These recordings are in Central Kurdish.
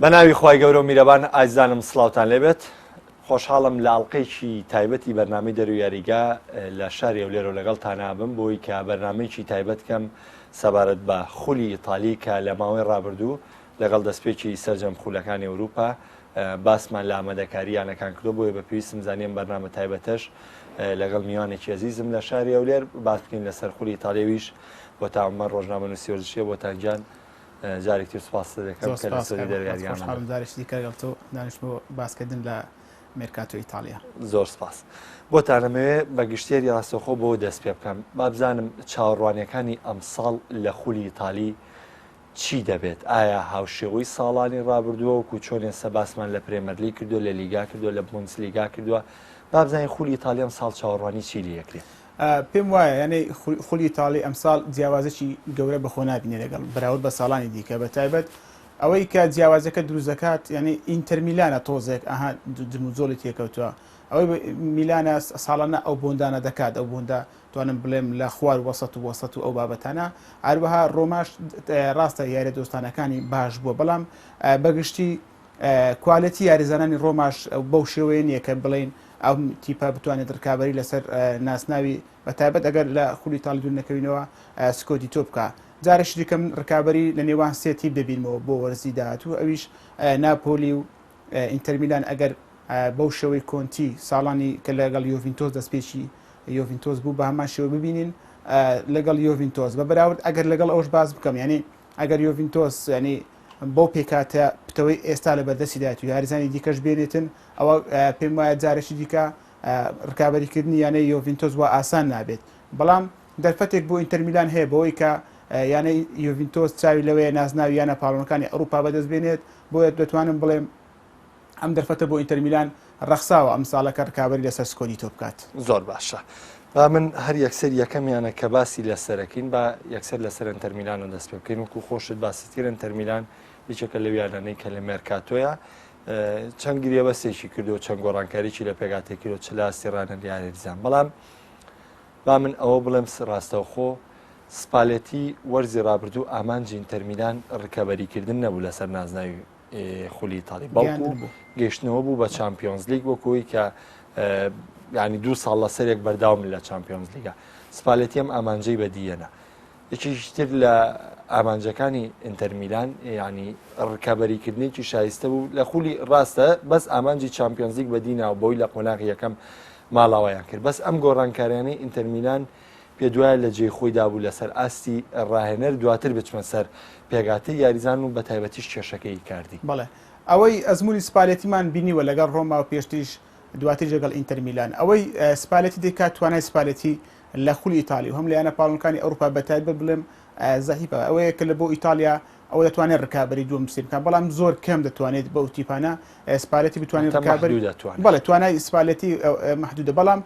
بەناوی خوای گەورە و میرەبان ئازیزانم سڵاوتان لێبێت خۆشحاڵم لە ئەڵلقەیەکی تایبەتی بەرنامەی دەرو یاریگا لە شاری هەولێرەوە لەگەڵتانابم بۆی کە بەرنمەیەکی تایبەت کەم سەبارەت بە خولی ئیتالی کە لە ماوەی ڕابردوو لەگەڵ دەستپێکی سەرجەم خولەکانی ئەوروپا باسمان لە ئامادەکاری یانەکان کردو بۆیە بە پێویستم زانی ئەم بەرنامە تایبەتەش لەگەڵ میوانێکی ئەزیزم لە شاری هەولێر باس بکەین لەسەر خولی ئیتالیەویش بۆ تا عومەر ڕۆژنامەنووسی وەرزشیە بۆتان گیان جارێکی تر سوپاست دەکەم زۆر کە لە سپاس سەری کاک دەرگای محمد یاریگامان خۆشحاڵم جارێکی دیکە لەگەڵ تۆ دانیشتم بۆ باسکردن لە مێرکاتۆ ئیتاڵیا. زۆر سپاس. بۆتان ئەمەوێ بە گشتێری ڕاستەوخۆ بۆ دەست پێ بکەم با بزانم چاوەڕوانیەکانی ئەمساڵ لە خولی ئیتالی چی دەبێت؟ ئایا هاوشێوەی ساڵانی ڕابردووە وەکو چۆن ئێستا باسمان لە پرێمەرلیگ کردووە لە لیگا کردووە لە بوندسلیگا کردووە با بزانین خولی ئیتالی ئەمساڵ چاوەڕوانی چی لێ ئەکرێ؟ پێم وایە یانەی خولی ئیتاڵی ئەمساڵ جیاوازیی گەورە بەخۆ نابینێ لەگەڵ بەراورد بە ساڵانی دیکە بە تایبەت ئەوەی کە جیاوازەکە دروست دەکات یعنی ئینتەر میلانە تۆزێک ئەها جموجۆڵی تێکەوتووە ئەوەی میلانە ساڵانە ئەو بۆندانە دەکات ئەو بۆندە توانم بڵێم لە خوار وەسەت و وەسەت و ئەو بابەتانە هەروەها ڕۆماش ڕاستە یاریە دۆستانەکانی باش بووە بەڵام بەگشتی کوالێتی یاریزانانی ڕۆماش بەو شێوەیە نییە کە بڵین ئەم تیپە بتوانێت ڕکابی لەسەر ناسناوی بە تایبەت ئەگەر لە خولی تاڵی دوور نەکەوینەوە سکۆدیتۆ بکە جارێکی دیکە من ڕکابی لە نێوان سێ تیپ دەبینمەوە بۆ وەرزی داهاتوو ئەویش ناپۆلی و ئینتەرمیلان ئەگەر بەو شێوەی کۆنتی ساڵانی کە لەگەڵ یۆڤینتۆس دەستپێکی یۆڤینتۆس بوو بە هەمان شێوە ببینین لەگەڵ یۆڤینتۆس بە بەراورد ئەگەر لەگەڵ ئەوش باس بکەم یعنی ئەگەر یۆڤینتۆس ینی بەو پێکاتە پتەوەی ئێستا لە بەردەستی دایت و یاریزانی دیکەش بێنێتن ئەوە پێم وایە جارێکی دیکە ڕکابەریکردنی یانەی یۆڤینتۆس وا ئاسان نابێت بەڵام دەرفەتێک بۆ ئینتەرمیلان هەیە بەوەی کە یانەی یۆڤینتۆس چاوی لەوەیە نازناوی یانە پاڵەوانەکانی ئەوروپا بەدەست بێنێت، بۆیە دەتوانم بڵێم ئەم دەرفەتە بۆ ئینتەرمیلان ڕەخساوە ئەمساڵە کە ڕکابەری لەسەر سکۆدیتۆ بکات. زۆر باشە با من هەر یەکسەر یەکەمیانە کە باسی لەسەرەکەین با یەکسەر لەسەر ئەنتەرمیلانەوە دەست پێ بکەین وەکو خۆشت باست کرد ئەنتەرمیلان یەکێکە لەو یانانەی کە لە مێرکاتۆیە چەند گرێبەستێکی کردو چەند گۆڕانکاریی لە پێکهاتەی کردو چ لە ئاستی ڕانەر یاریزان بەڵام با من ئەوە بڵێم ڕاستەوخۆ سپالێتی وەرزی ڕابردوو ئامانجی ئینتەرمیلان ڕکەبەریکردن نەبوو لەسەر نازناوی خولی ئیتاڵی بەڵکو گەشتنەوە بوو بە چمپیۆنز لیگ وەکوی کە ینی دوو ساڵ لەسەرێک بەرداوم لە چمپیۆنز لیگا سپالێتی ئەم ئامانجەی بەدیەنە یەکێکی تر لە ئامانجەکانی ئینتەرمیلان ینی ڕکەبەریکردنێکی شایستە بوو لە خولی ڕاستە بەس ئامانجی چمپیۆنزیک بەدی ناو بۆی لە قۆناغی یەکەم ماڵاوایان کرد بەس ئەم گۆڕانکاریانەی ئینتەرمیلان پێ دوایە لە جێی خۆی دابوو لەسەر ئاستی ڕاهێنەر دواتر بچمە سەر پێکهاتەی یاریزان و بەتایبەتیش کێشەکەی ئیکاردی. بەڵێ ئەوەی ئەزموونی سپالێتیمان بینیوە لەگەڵ ڕۆما و پێشتریش دواتریش لەگەڵ ئینتەر میلان ئەوەی سپالێتی دەیکات توانای سپالێتی لە خولی ئیتالی و هەم لە یانە پاڵەوانەکانی ئەوروپا بەتایبەت بڵێم زەعیفە ئەوەیە کە لە بۆ ئیتالیا ئەوە دەتوانێت ڕکابەری دووەم سێ بکات بەڵام زۆر کەم دەتوانێت بەو تیپانە سپالێتی بتوانێت ڕکابەری بەڵێ توانای سپالێتی محدودە بەڵام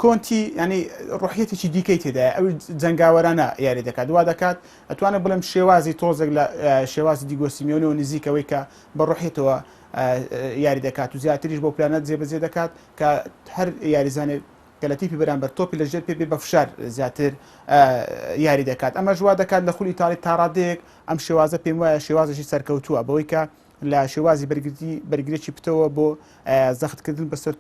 کۆنتی ینی ڕحیەتێکی دیکەی تێدایە ئەو جەنگاوەرانە یاری دەکات وا دەکات ئەتوانم بڵێم شێوازی تۆزێک لە شێوازی دیگۆ سیمیۆنەوە نزیکەوەی کە بە ڕحیەتەوە یاری دەکات و زیاتریش بۆ پلانە جێبەجێ دەکات کە هەر یاریزانێک کە لە تیپی بەرامبەر تۆپی لە ژێر پێ بێ بە فشار زیاتر یاری دەکات ئەمەش وا دەکات لە خولی ئیتاڵی تاڕادەیەک ئەم شێوازە پێم وایە شێوازێکی سەرکەوتووە بەوەی کە لە شێوازی بەرگری بەرگرێکی پتەوە بۆ زەختکردن بەسەر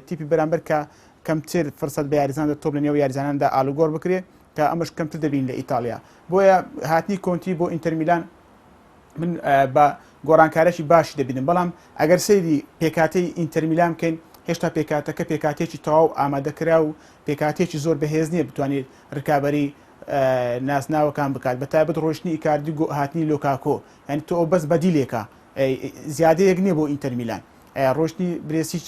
تیپی بەرامبەر کە کەمتر فرسەت بە یاریزان دە تۆپ لە نێو یاریزاناندا ئالوگۆڕ بکرێت کە ئەمەش کەمتر دەبین لە ئیتاڵیا بۆیە هاتنی کۆنتی بۆ ئینتەرمیلان من بە گۆڕانکارێکی باشی دەبینم بەڵام ئەگەر سەیری پێکاتەی ئینتەرمیلان بکەین هێشتا پێکاتەکە پێکاتێکی تەواو ئامادەکرا و پێکاتێکی زۆر بەهێز نییە بتوانێت رکابەری نازناوەکان بکات بە تایبەت ڕۆشتنی ئیکاردی گۆ هاتنی لۆکاکۆ یعنی تۆ بەس بەدیلێکە زیادەیەک نییە بۆ ئینتەرمیلان ڕۆشتنی برێسیچ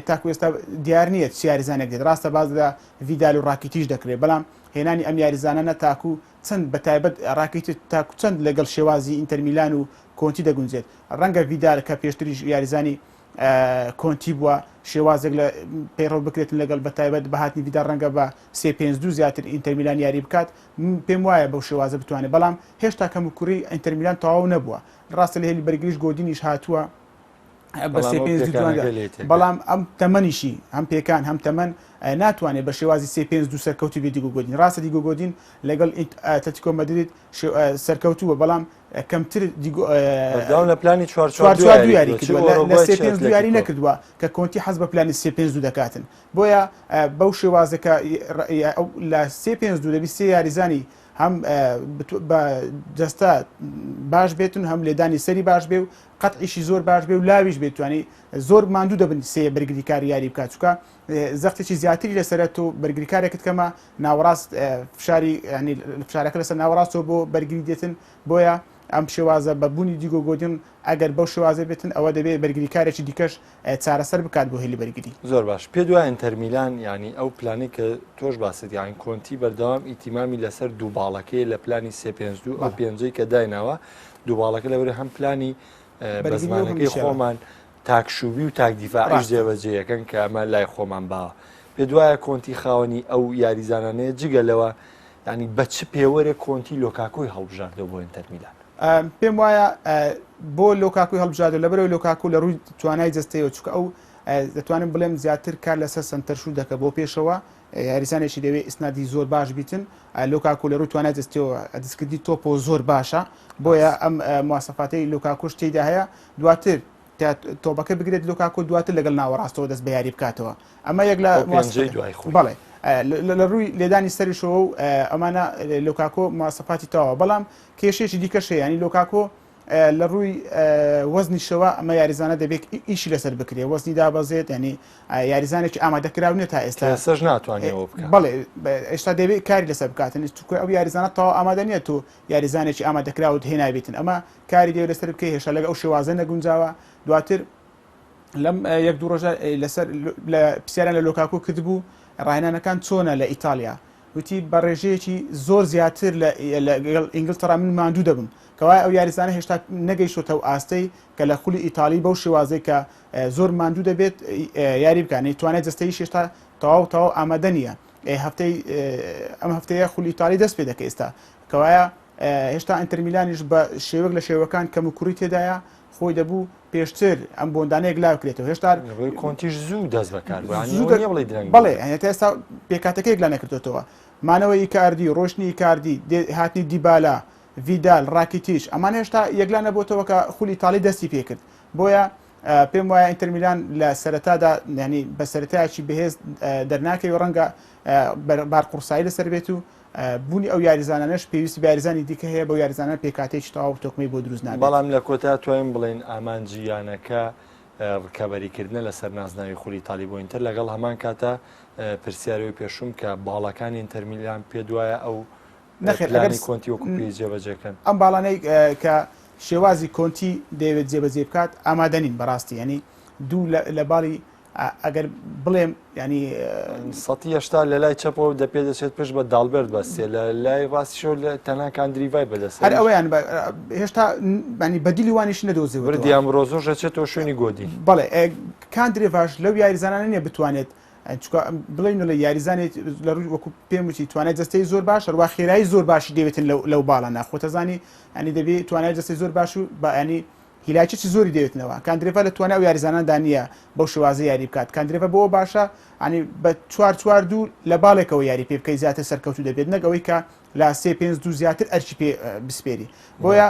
تاکو ئێستا دیار نییە چ یاریزانێک دێت ڕاستە باز لە ڤیدال و ڕاکیتیش دەکرێت بەڵام هێنانی ئەم یاریزانانە تاکو چەند بە تایبەت ڕاکیتیچ تاکو چەند لەگەڵ شێوازی ئینتەر میلان و کۆنتی دەگونجێت؟ ڕەنگە ڤیدال کە پێشتریش یاریزانی کۆنتی بووە شێوازێک لە پەیڕەو بکرێتن لەگەڵ بە تایبەت بە هاتنی ڤیدال ڕەنگە بە سێ پێنج دوو زیاتر ئینتەر میلان یاری بکات پێم وایە بەو شێوازە بتوانێت بەڵام هێشتا کەموکوڕی ئینتەر میلان تەواو نەبووە ڕاستە لە هێلی بەرگریش گۆدینیش هاتووە. بە سێ پێنج دوو توانرا بەڵام ئەم تەمەنیشی هەم پێکان هەم تەمەن ناتوانێت بە شێوازی سێ پێنج دوو سەرکەوتو بێ دیگۆ گۆدین ڕاستە دیگۆ گۆدین لەگەڵ ئەتلەتیکۆ مەدرید سەرکەوتووە بەڵام کەمتر بەردەوام لە پلانی چوار چوار دوو یاری کردووە لە سێ پێنج دوو یاری نەکردووە کە کۆنتی حەز بە پلانی سێ پێنج دوو دەکاتن بۆیە بەو شێوازەکە لە سێ پێنج دوو دەبی سێ یاریزانی هەم بە جەستە باش بێتن هەم لێدانی سەری باش بێ و قەتعیشی زۆر باش بێ و لاویش بێت توانی زۆر ماندوو دەبن سێ بەرگریکار یاری بکات چکە زەختێکی زیاتری لەسرە تۆ بەرگریکارێکت کەمە ناوەڕاست فشاری ینی فشارەکە لەسەر ناوەڕاستەوە بۆ بەرگری دێتن بۆیە ئەم شێوازە بە بوونی دیگۆ گۆدین ئەگەر بەو شێوازە بێتن ئەوە دەبێت بەرگریکارێکی دیکەش چارەسەر بکات بۆ هێلی بەرگری. زۆر باش پێت وایە ئینتەر میلان یانی ئەو پلانەی کە تۆش باست یانی کۆنتی بەردەوام ئیتیمامی لەسەر دوو باڵەکەی لە پلانی سێ پێنج دوو ئەو پێنجەی کە دایناوە دوو باڵەکە لەبەر هەم پلانی بە زمانەکەی خۆمان تاکشوبی و تاک دیفاعیش جێبەجێیەکەن کە ئەمە لای خۆمان باوە پێت وایە کۆنتی خاوەنی ئەو یاریزانانەیە جگە لەوە ینی بە چ پێوەرێک کۆنتی لۆکاکۆی هەڵبژاردەوە بۆ ئینتەر میلان؟ پێم وایە بۆ لۆکاکوی هەڵبژاردو لەبەرەوەی لۆکاکو لە ڕووی توانای جەستەیەوە چونکە ئەو دەتوانم بڵێم زیاتر کار لەسەر سەنتەر شوت دەکە بۆ پێشەوە یاریزانێکی دەوێت ئیسنادی زۆر باش بیتن لۆکاکو لە ڕووی توانای جەستەیەوە دەستکردنی تۆپۆ زۆر باشە بۆیە ئەم مواسەفاتەی لۆکاکوش تێیدا هەیە دواتر تۆپەکە بگرێت لۆکاکۆ دواتر لەگەڵ ناوەڕاستەوە دەست بە یاری بکاتەوە ئەمە یەک لە دوای خۆی بەڵێ لە ڕووی لێدانی سەریشەوە و ئەمانە لۆکاکۆ مواسەفاتی تەواوە بەڵام کێشەیەکی دیکەش هەیە ینی لۆکاکۆ لە ڕووی وەزنیشەوە ئەمە یاریزانە دەبێت ئیشی لەسەر بکرێ وەزنی دابەزێت ینی یاریزانێکی ئامادەکراو نیە تا ئێستا ئێستاش ناتوانێت بکات بەڵێ ئێستا دەبێت کاری لەسەر بکاتن چونکە ئەو یاریزانە تەواو ئامادە نیە تۆ یاریزانێکی ئامادەکراوت هێنابێتن ئەمە کاری دەوێت لەسەر بکەی هێشتا لەگە ئەو شێوازە نەگونجاوە دواتر لەم یەک دوو ڕۆژە لەسەر لە پرسیاریان لە لۆکاکۆ کردبوو ڕاهێنانەکان چۆنە لە ئیتالیا وتی بە ڕێژەیەکی زۆر زیاتر لەگەڵ ئینگلتەرا من ماندوو دەبم کەوایە ئەو یاریزانە هێشتا نەگەیشتۆتە ئەو ئاستەی کە لە خولی ئیتالی بەو شێوازەی کە زۆر ماندوو دەبێت یاری بکات توانای جەستەیی هێشتا تەواو تەواو ئامادە نییە هەفتەی ئەم هەفتەیە خولی ئیتالی دەست پێ دەکە ئێستا کەوایە هێشتا ئینتەرمیلانیش بە شێوەک لە شێوەکان کەم و کوڕی تێدایە خۆی دەبوو پێشتر ئەم بۆندانە یەکلا بکرێتەوە هێشتا کۆنتیش زوو دەست بەکار بەڵێ تا ئێستا پێکاتەکە یەکلا نەکردێتەوە مانەوە ئیکاردی ڕۆشتنی ئیکاردی هاتنی دیبالا ڤیدال ڕاکیتیش ئەمان هێشتا یەکلا نەبووتەوە کە خولی ئیتاڵی دەستی پێکرد بۆیە پێم وایە ئینتەرمیلان لە سەرەتادا ینی بە سەرەتایەکی بەهێز دەرناکەوی ڕەنگە بار قورسایی لەسەر بێت و بوونی ئەو یاریزانانەش پێویستی بە یاریزانی دیکە هەیە، بەو یاریزانانە پێکهاتەیەکی تەواو و تۆکمەی بۆ دروست نابێت. بەڵام لە کۆتا توانین بڵێین ئامانجی یانەکە ڕکەبەریکردنە لەسەر نازناوی خولی ئیتالی بۆ ئینتەر، لەگەڵ هەمان کاتا پرسیارەوەی پێشووم کە باڵەکانی ئینتەر میلان پێت وایە ئەو نەخێر ئەگەر پلانی کۆنتی وەکو پێویست جێبەجێکەن؟ ئەم باڵانەی کە شێوازی کۆنتی دەیەوێت جێبەجێ بکات ئامادە نین بەڕاستی، یانی دوو لە باڵی ئەگەر بڵێم ینی سەتی هەشتا لە لای چەپەوە دەپێ دەچێت پشت بە داڵبێرت بەستێ لە لای ڕاستیشەوە لە تەنها کاندریڤای بەدەست هەر ئەویان هێشتا ینی بەدیلی وانیش نەدۆزیوە وردی ئەمرۆزۆش دەچێتەوە شوێنی گۆدی بەڵێ کاندرێڤاش لەو یاریزانانە نیە بتوانێت چونکە بڵێن لە یاریزانێت لە ڕووی وەکو پێم وتی توانای جەستەی زۆر باش هەروە خێرایی زۆر باشی دەوێتن لەو باڵە ناخۆتەزانی ینی دەبێت توانای جەستەی زۆر باش و بەیانی هیلاکیی زۆری دەوێتنەوە. کاندرێڤا لە توانای ئەو یاریزاناندا نییە بەو شێوازە یاری بکات. کاندرێڤا بۆ ئەوە باشە یانی بە چوار چوار دوو لە باڵێکەوە یاری پێ بکەی زیاتر سەرکەوتوو دەبێت نەک ئەوەی کە لە سێ پێنج دوو زیاتر ئەرکی پێ بسپێری. بۆیە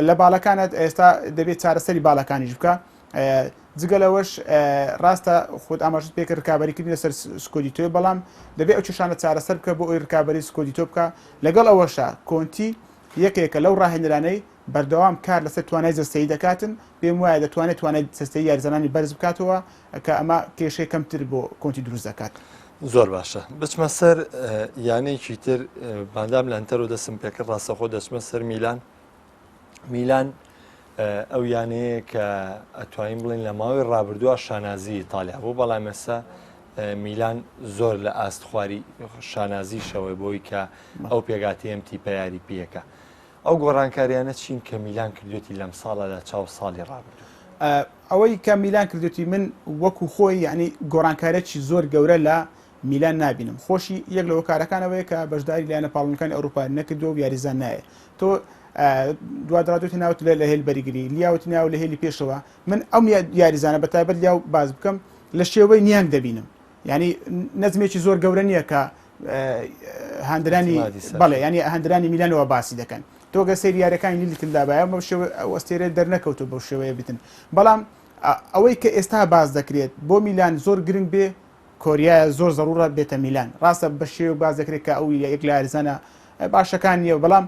لە باڵەکانت ئێستا دەبێت چارەسەری باڵەکانیش بکە. جگە لەوەش ڕاستە خۆت ئاماژەت پێکرد رکابەریکردنی لەسەر سکۆدیتۆی بەڵام دەبێت ئەو کێشانە چارەسەر بکە بۆ ئەوەی رکابەری سکۆدیتۆ بکە لەگەڵ ئەوەشا کۆنتی یەکێکە لەو راهێنەرانەی بەردەوام کار لەسەر توانای جەستەیی دەکاتن، پێم وایە دەتوانێت توانای جەستەیی یاریزانانی بەرز بکاتەوە کە ئەمە کێشەی کەمتر بۆ کۆنتی دروست دەکات. زۆر باشە بچمە سەر یانەیەکی تر مادام لە ئەنتەرۆ دەستم پێکرد ڕاستەخۆ دەچمە سەر میلان میلان ئەو یانەیە کە ئەتوانین بڵێن لە ماوەی ڕابردووە شانازی ئیتالیا بوو بەڵام ئێستا میلان زۆر لە ئاست خواری شانازی شەوەی بۆی کە ئەو پێگاتی ئەم تیپە یاری پێەکە ئەو گۆڕانکاریانە چین کە میلان کردوێتی لەم ساڵە لە چاو ساڵی ڕابردوو؟ ئەوەی کە میلان کردوێتی من وەکو خۆی یعنی گۆڕانکارێکی زۆر گەورە لە میلان نابینم خۆشی یەک لە هۆکارەکانەوەیە کە بەشداری لایەنە پاڵنەکانی ئەوروپا نەکردووە و یاریزان نایە تۆ دوادرادوتی ناوت لە هێل بەرگری لیاوت ناو لە هێلی پێشەوە من ئەم یاریزانە بە تایبەت لیاو باز بکەم لە شێوەی نیانگ دەبینم یعنی نەزمێکی زۆر گەورە نییە کە هاندرانی بەڵێ ینی هاندرانی میلانەوە باسی دەکەن تۆگە سەیر یاریەکانی لیلی کردابایە بەو شێوە ئەو ئەستێرە دەرنەکەوتو بەو شێوەیە بتن بەڵام ئەوەی کە ئێستا باس دەکرێت بۆ میلان زۆر گرنگ بێ کۆریایە زۆر زەڕوڕە بێتە میلان ڕاستە بە شێوە باس دەکرێت کە ئەو یەک لە یاریزانە باشەکان نییە بەڵام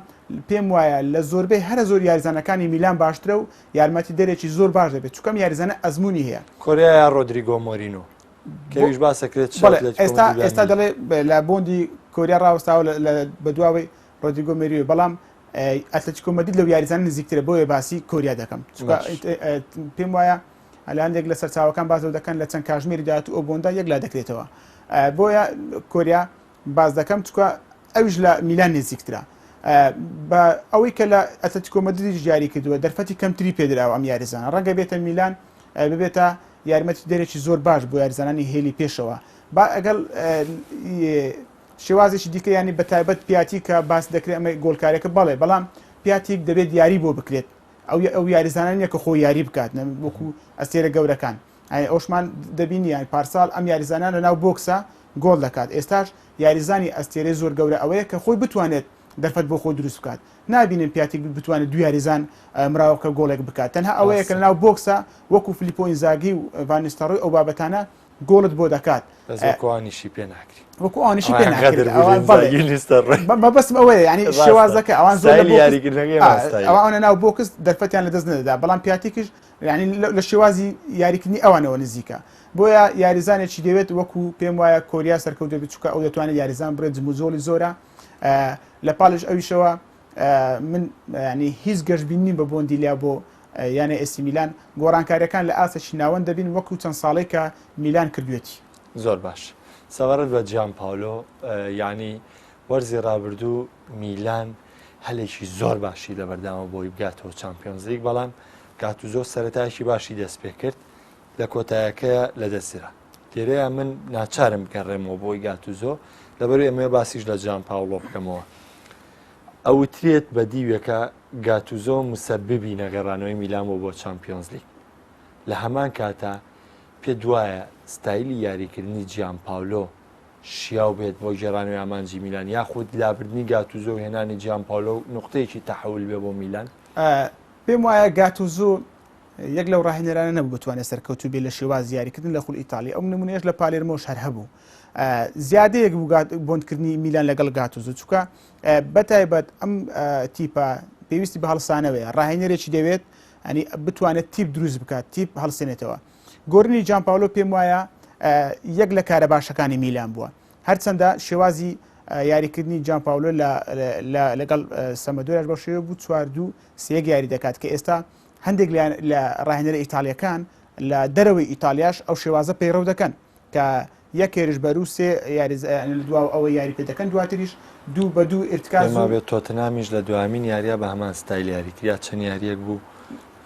پێم وایە لە زۆربەی هەرە زۆر یاریزانەکانی میلان باشترە و یارمەتی دەرێکی زۆر باش دەبێت چکەم یاریزانە ئەزمموی هەیە. کۆریا یا ڕۆدریگۆ مۆرینۆ کەویش باسەکرێت ئێستا ئێستا دەڵێ لە بۆندی کۆریا ڕاوەستاوە بە دواوەی ڕۆدریگۆ مێریۆ بەڵام ئەتلەتیکۆ مەدرید لەو یاریزانە نزیکترە بۆیە باسی کۆریا دەکەم پێم وایە لە هەندێک لە سەرچاوەکان باس لەوە دەکەن لە چەند کاژمێری داهاتوو ئەو بۆندە یەکلا دەکرێتەوە بۆیە کۆریا باس دەکەم چکە ئەویش لە میلان نزیکترە بە ئەوەی کە لە ئەتلەتیکۆ مەدریدیش یاری کردووە دەرفەتی کەمتری پێدراوە ئەم یاریزانە ڕەنگە بێتە میلان ببێتە یارمەتی دەرێکی زۆر باش بۆ یاریزانانی هێلی پێشەوە با ئەگەڵ شێوازێکی دیکە ینی بە تایبەت پیاتی کە باس دەکرێت ئەمە گۆڵکارێکە بەڵێ بەڵام پیاتیک دەبێت یاری بۆ بکرێت ئەو ئەو یاریزانە نیە کە خۆی یاری بکات وەکو ئەستێرە گەورەکان ئەی ئەوشمان دەبینی یان پارساڵ ئەم یاریزانە لە ناو بۆکسە گۆڵ دەکات ئێستاش یاریزانی ئەستێرەی زۆر گەورە ئەوەیە کە خۆی بتوانێت دەرفەت بۆ خۆی دروست بکات نابینن پیاتیک بتوانێت دوو یاریزان مراوە بکە گۆڵێک بکات تەنها ئەوەیە کە لە ناو بۆکسە وەکو فلیپۆ ئینزاگی و ڤانیستەڕۆی ئەو بابەتانە گۆڵت بۆ دەکات. بەس وەکو ئەوانیشی پێ ناکری. وەکو ئەوانیشی پێ ناکری. مەبەستم ئەوەیە یعنی شێوازەکە ئەوان زۆر لە یاریکردنەکەی ئەوانە ناو بۆکس دەرفەتیان لەدەست نەدەدا بەڵام پیاتیکش یعنی لە شێوازی یاریکردنی ئەوانەوە نزیکە بۆیە یاریزانێکی دەوێت وەکو پێم وایە کۆریا سەرکەوتوو بێت چونکە ئەو دەتوانێت یاریزان بڕێت جموجۆڵی زۆرە لە پاڵش ئەویشەوە من ینی هیچ گەشبین نیم بە بۆندی لیا بۆ یانە ئێسی میلان گۆڕانکاریەکان لە ئاستێکی ناوەند دەبین وەکو چەند ساڵێک کە میلان کردوێتی. زۆر باش سەبارەت بە جیان پاولۆ یعنی وەرزی رابردوو میلان هەلێکی زۆر باشی لە بەردامە بۆی بگاتەوە چامپیۆنزلیگ بەڵام گاتوزۆ سەرەتایەکی باشی دەست پێ کرد لە کۆتایەکەیە لە دەسترا لێرەیە من ناچارم بگەڕێمەوە بۆی گاتوزۆ لەبەر ئەمەوێ باسیش لە جان پاولۆ بکەمەوە ئەوترێت بە دیوێکە گاتوزۆ مسەببی نەگەڕانەوەی میلان بوو بۆ چامپیۆنزلیگ. لە هەمان کاتا پێت وایە ستایلی یاریکردنی جیان پاولۆ شیاو بێت بۆ گێڕانەوەی ئامانجی میلان یاخود لابردنی گاتوزۆ و هێنانی جیان پاولۆ نوقتەیەکی تەحەول بێ بۆ میلان؟ پێم وایە گاتوزۆ یەک لەو ڕاهێنەرانە نەبوو بتوانێت سەرکەوتوو بێت لە شێوازی یاریکردن لە خول ئیتاڵی ئەو نمونەیەش لە پالێرمۆش هەر هەبوو زیادەیەک بوو بۆندکردنی میلان لەگەڵ گاتوزۆ چونکە بەتایبەت ئەم تیپە پێویستی بە هەڵسانەوەیە ڕاهێنەرێکی دەوێت ئەنی بتوانێت تیپ دروست بکات تیپ هەڵسێنێتەوە گۆرنی جان پاولۆ پێم وایە یەک لە کارە باشەکانی میلان بووە هەرچەندە شێوازی یاریکردنی جان پاولۆ لەگەڵ سەمەدۆراش بەو شێوە بوو چوار دوو سێک یاری دەکات کە ئێستا هەندێک لە ڕاهێنەرە ئیتالیەکان لە دەرەوەی ئیتالیاش ئەو شێوازە پەیڕەو دەکەن کە یەک هێرشبەر و سێ یاریزان لە دواوە ئەوە یاری پێ دەکەن دواتریش دوو بە دوو ئیرتکاز و پێم وابێت تۆتنامیش لە دوامین یارییا بە هەمان ستایل یاری کرد یا چەند یارییەک بوو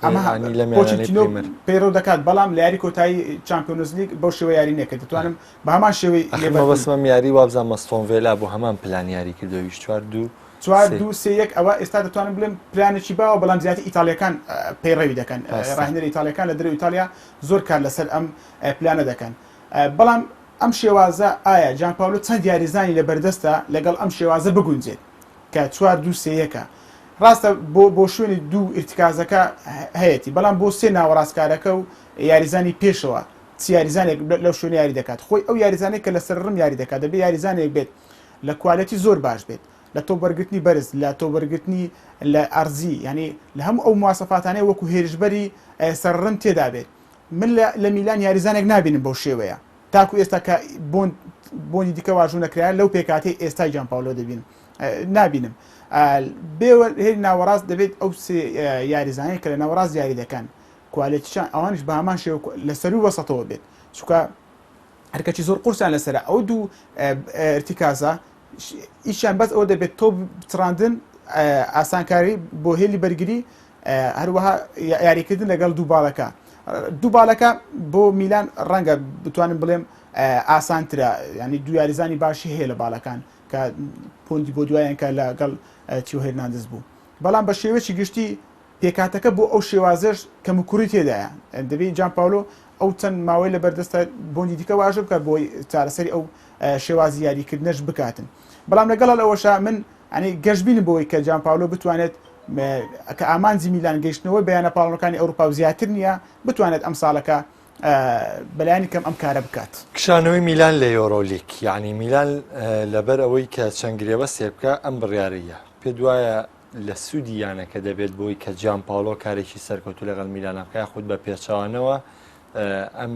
ئەمە یانی لەم یاریانەی پۆچتینۆ پریمەر پەیڕەو دەکات بەڵام لە یاری کۆتایی چامپیۆنزلیگ بەو شێوە یاری نەکرد دەتوانم بە هەمان شێوەی ئەخر لێڤەرپوول مەبەستم ئەم یاری وابزانم ئەستۆن ڤێلا بوو هەمان پلان یاری کرد ئەویش چوار دوو چوار سێ دوو سێ یەک ئەوە ئێستا دەتوانم بڵێم پلانێکی باوە بەڵام زیاتر ئیتاڵیەکان پەیڕەوی دەکەن ڕاستە. ڕاهێنەری ئیتاڵیەکان لە دەرەوەی ئیتاڵیا زۆر کار لەسەر ئەم پلانە دەکەن بەڵام ئەم شێوازە ئایا جان پاولۆ چەند یاریزانی لە بەردەستە لەگەڵ ئەم شێوازە بگونجێت کە چوار دوو سێ یەکە ڕاستە بۆ بۆ شوێنی دوو ئیرتکازەکە هەیەتی بەڵام بۆ سێ ناوەڕاستکارەکە و یاریزانی پێشەوە چ یاریزانێک لەو شوێنە یاری دەکات خۆی ئەو یاریزانێک کە لەسەر ڕم یاری دەکات دەبێ یاریزانێک بێت لە quality زۆر باش بێت لە تۆپ وەرگرتنی بەرز لە تۆپ وەرگرتنی لە ئەرزی یعنی لە هەموو ئەو مواسەفاتانەی وەکو هێرشبەری سەرڕم تێدا بێت من لە میلان یاریزانێک نابینم بەو شێوەیە تاکو ئێستا کە بۆن بۆنی دیکە واژوو نەکرایە لەو پێکاتەی ئێستای جان پاولۆ دەبینم نابینم بێوە هێری ناوەڕاست دەبێت ئەو سێ یاریزانەی کە لە ناوەڕاست یاری دەکەن quality شان ئەوانش بە هەمان شێوە لە سەروو وەسەتەوە بێت چونکە هەرکەچی زۆر قورسیان لەسرە ئەو دوو ارتکازە ئیشیان بەس ئەوە دەبێت تۆ بچڕاندن ئاسانکاری بۆ هێلی بەرگری هەروەها یاریکردن لەگەڵ دوو باڵەکە دوو باڵەکە بۆ میلان ڕەنگە بتوانم بڵێم. ئاسانترە ینی دوو یاریزانی باشی هەیە لە باڵەکان کە پۆندی بۆ دوایان کە لەگەڵ تیۆ هێرناندز بوو بەڵام بە شێوەیەکی گشتی پێکهاتەکە بۆ ئەو شێوازەش کەموکوڕی تێدایە دەبێت جان پاولۆ ئەو چەند ماوەی لە بەردەستە بۆندی دیکە واژە بکات بۆی چارەسەری ئەو شێوازی یاریکردنەش بکاتن بەڵام لەگەڵ ئەوەشا من ئەنی گەشببینم بۆی کە جان پاولۆ بتوانێت کە ئامانجی میلان گەیشتنەوەی بەیانە پاڵەکانی ئەوروپا و زیاتر نییە بتوانێت ئەم ساڵەکە بەلایەنی کەم ئەم کارە بکات. کشانەوەی میلان لە یۆرۆلیگ، یەعنی میلان لەبەر ئەوەی کە چەند گرێبەستێک بکا ئەم بڕیارەیە، پێت وایە لە سوودی یانەکە دەبێت بۆی کە جان پاولۆ کارێکی سەرکەوتوو لەگەڵ میلان بکا یاخود بە پێچەوانەوە ئەم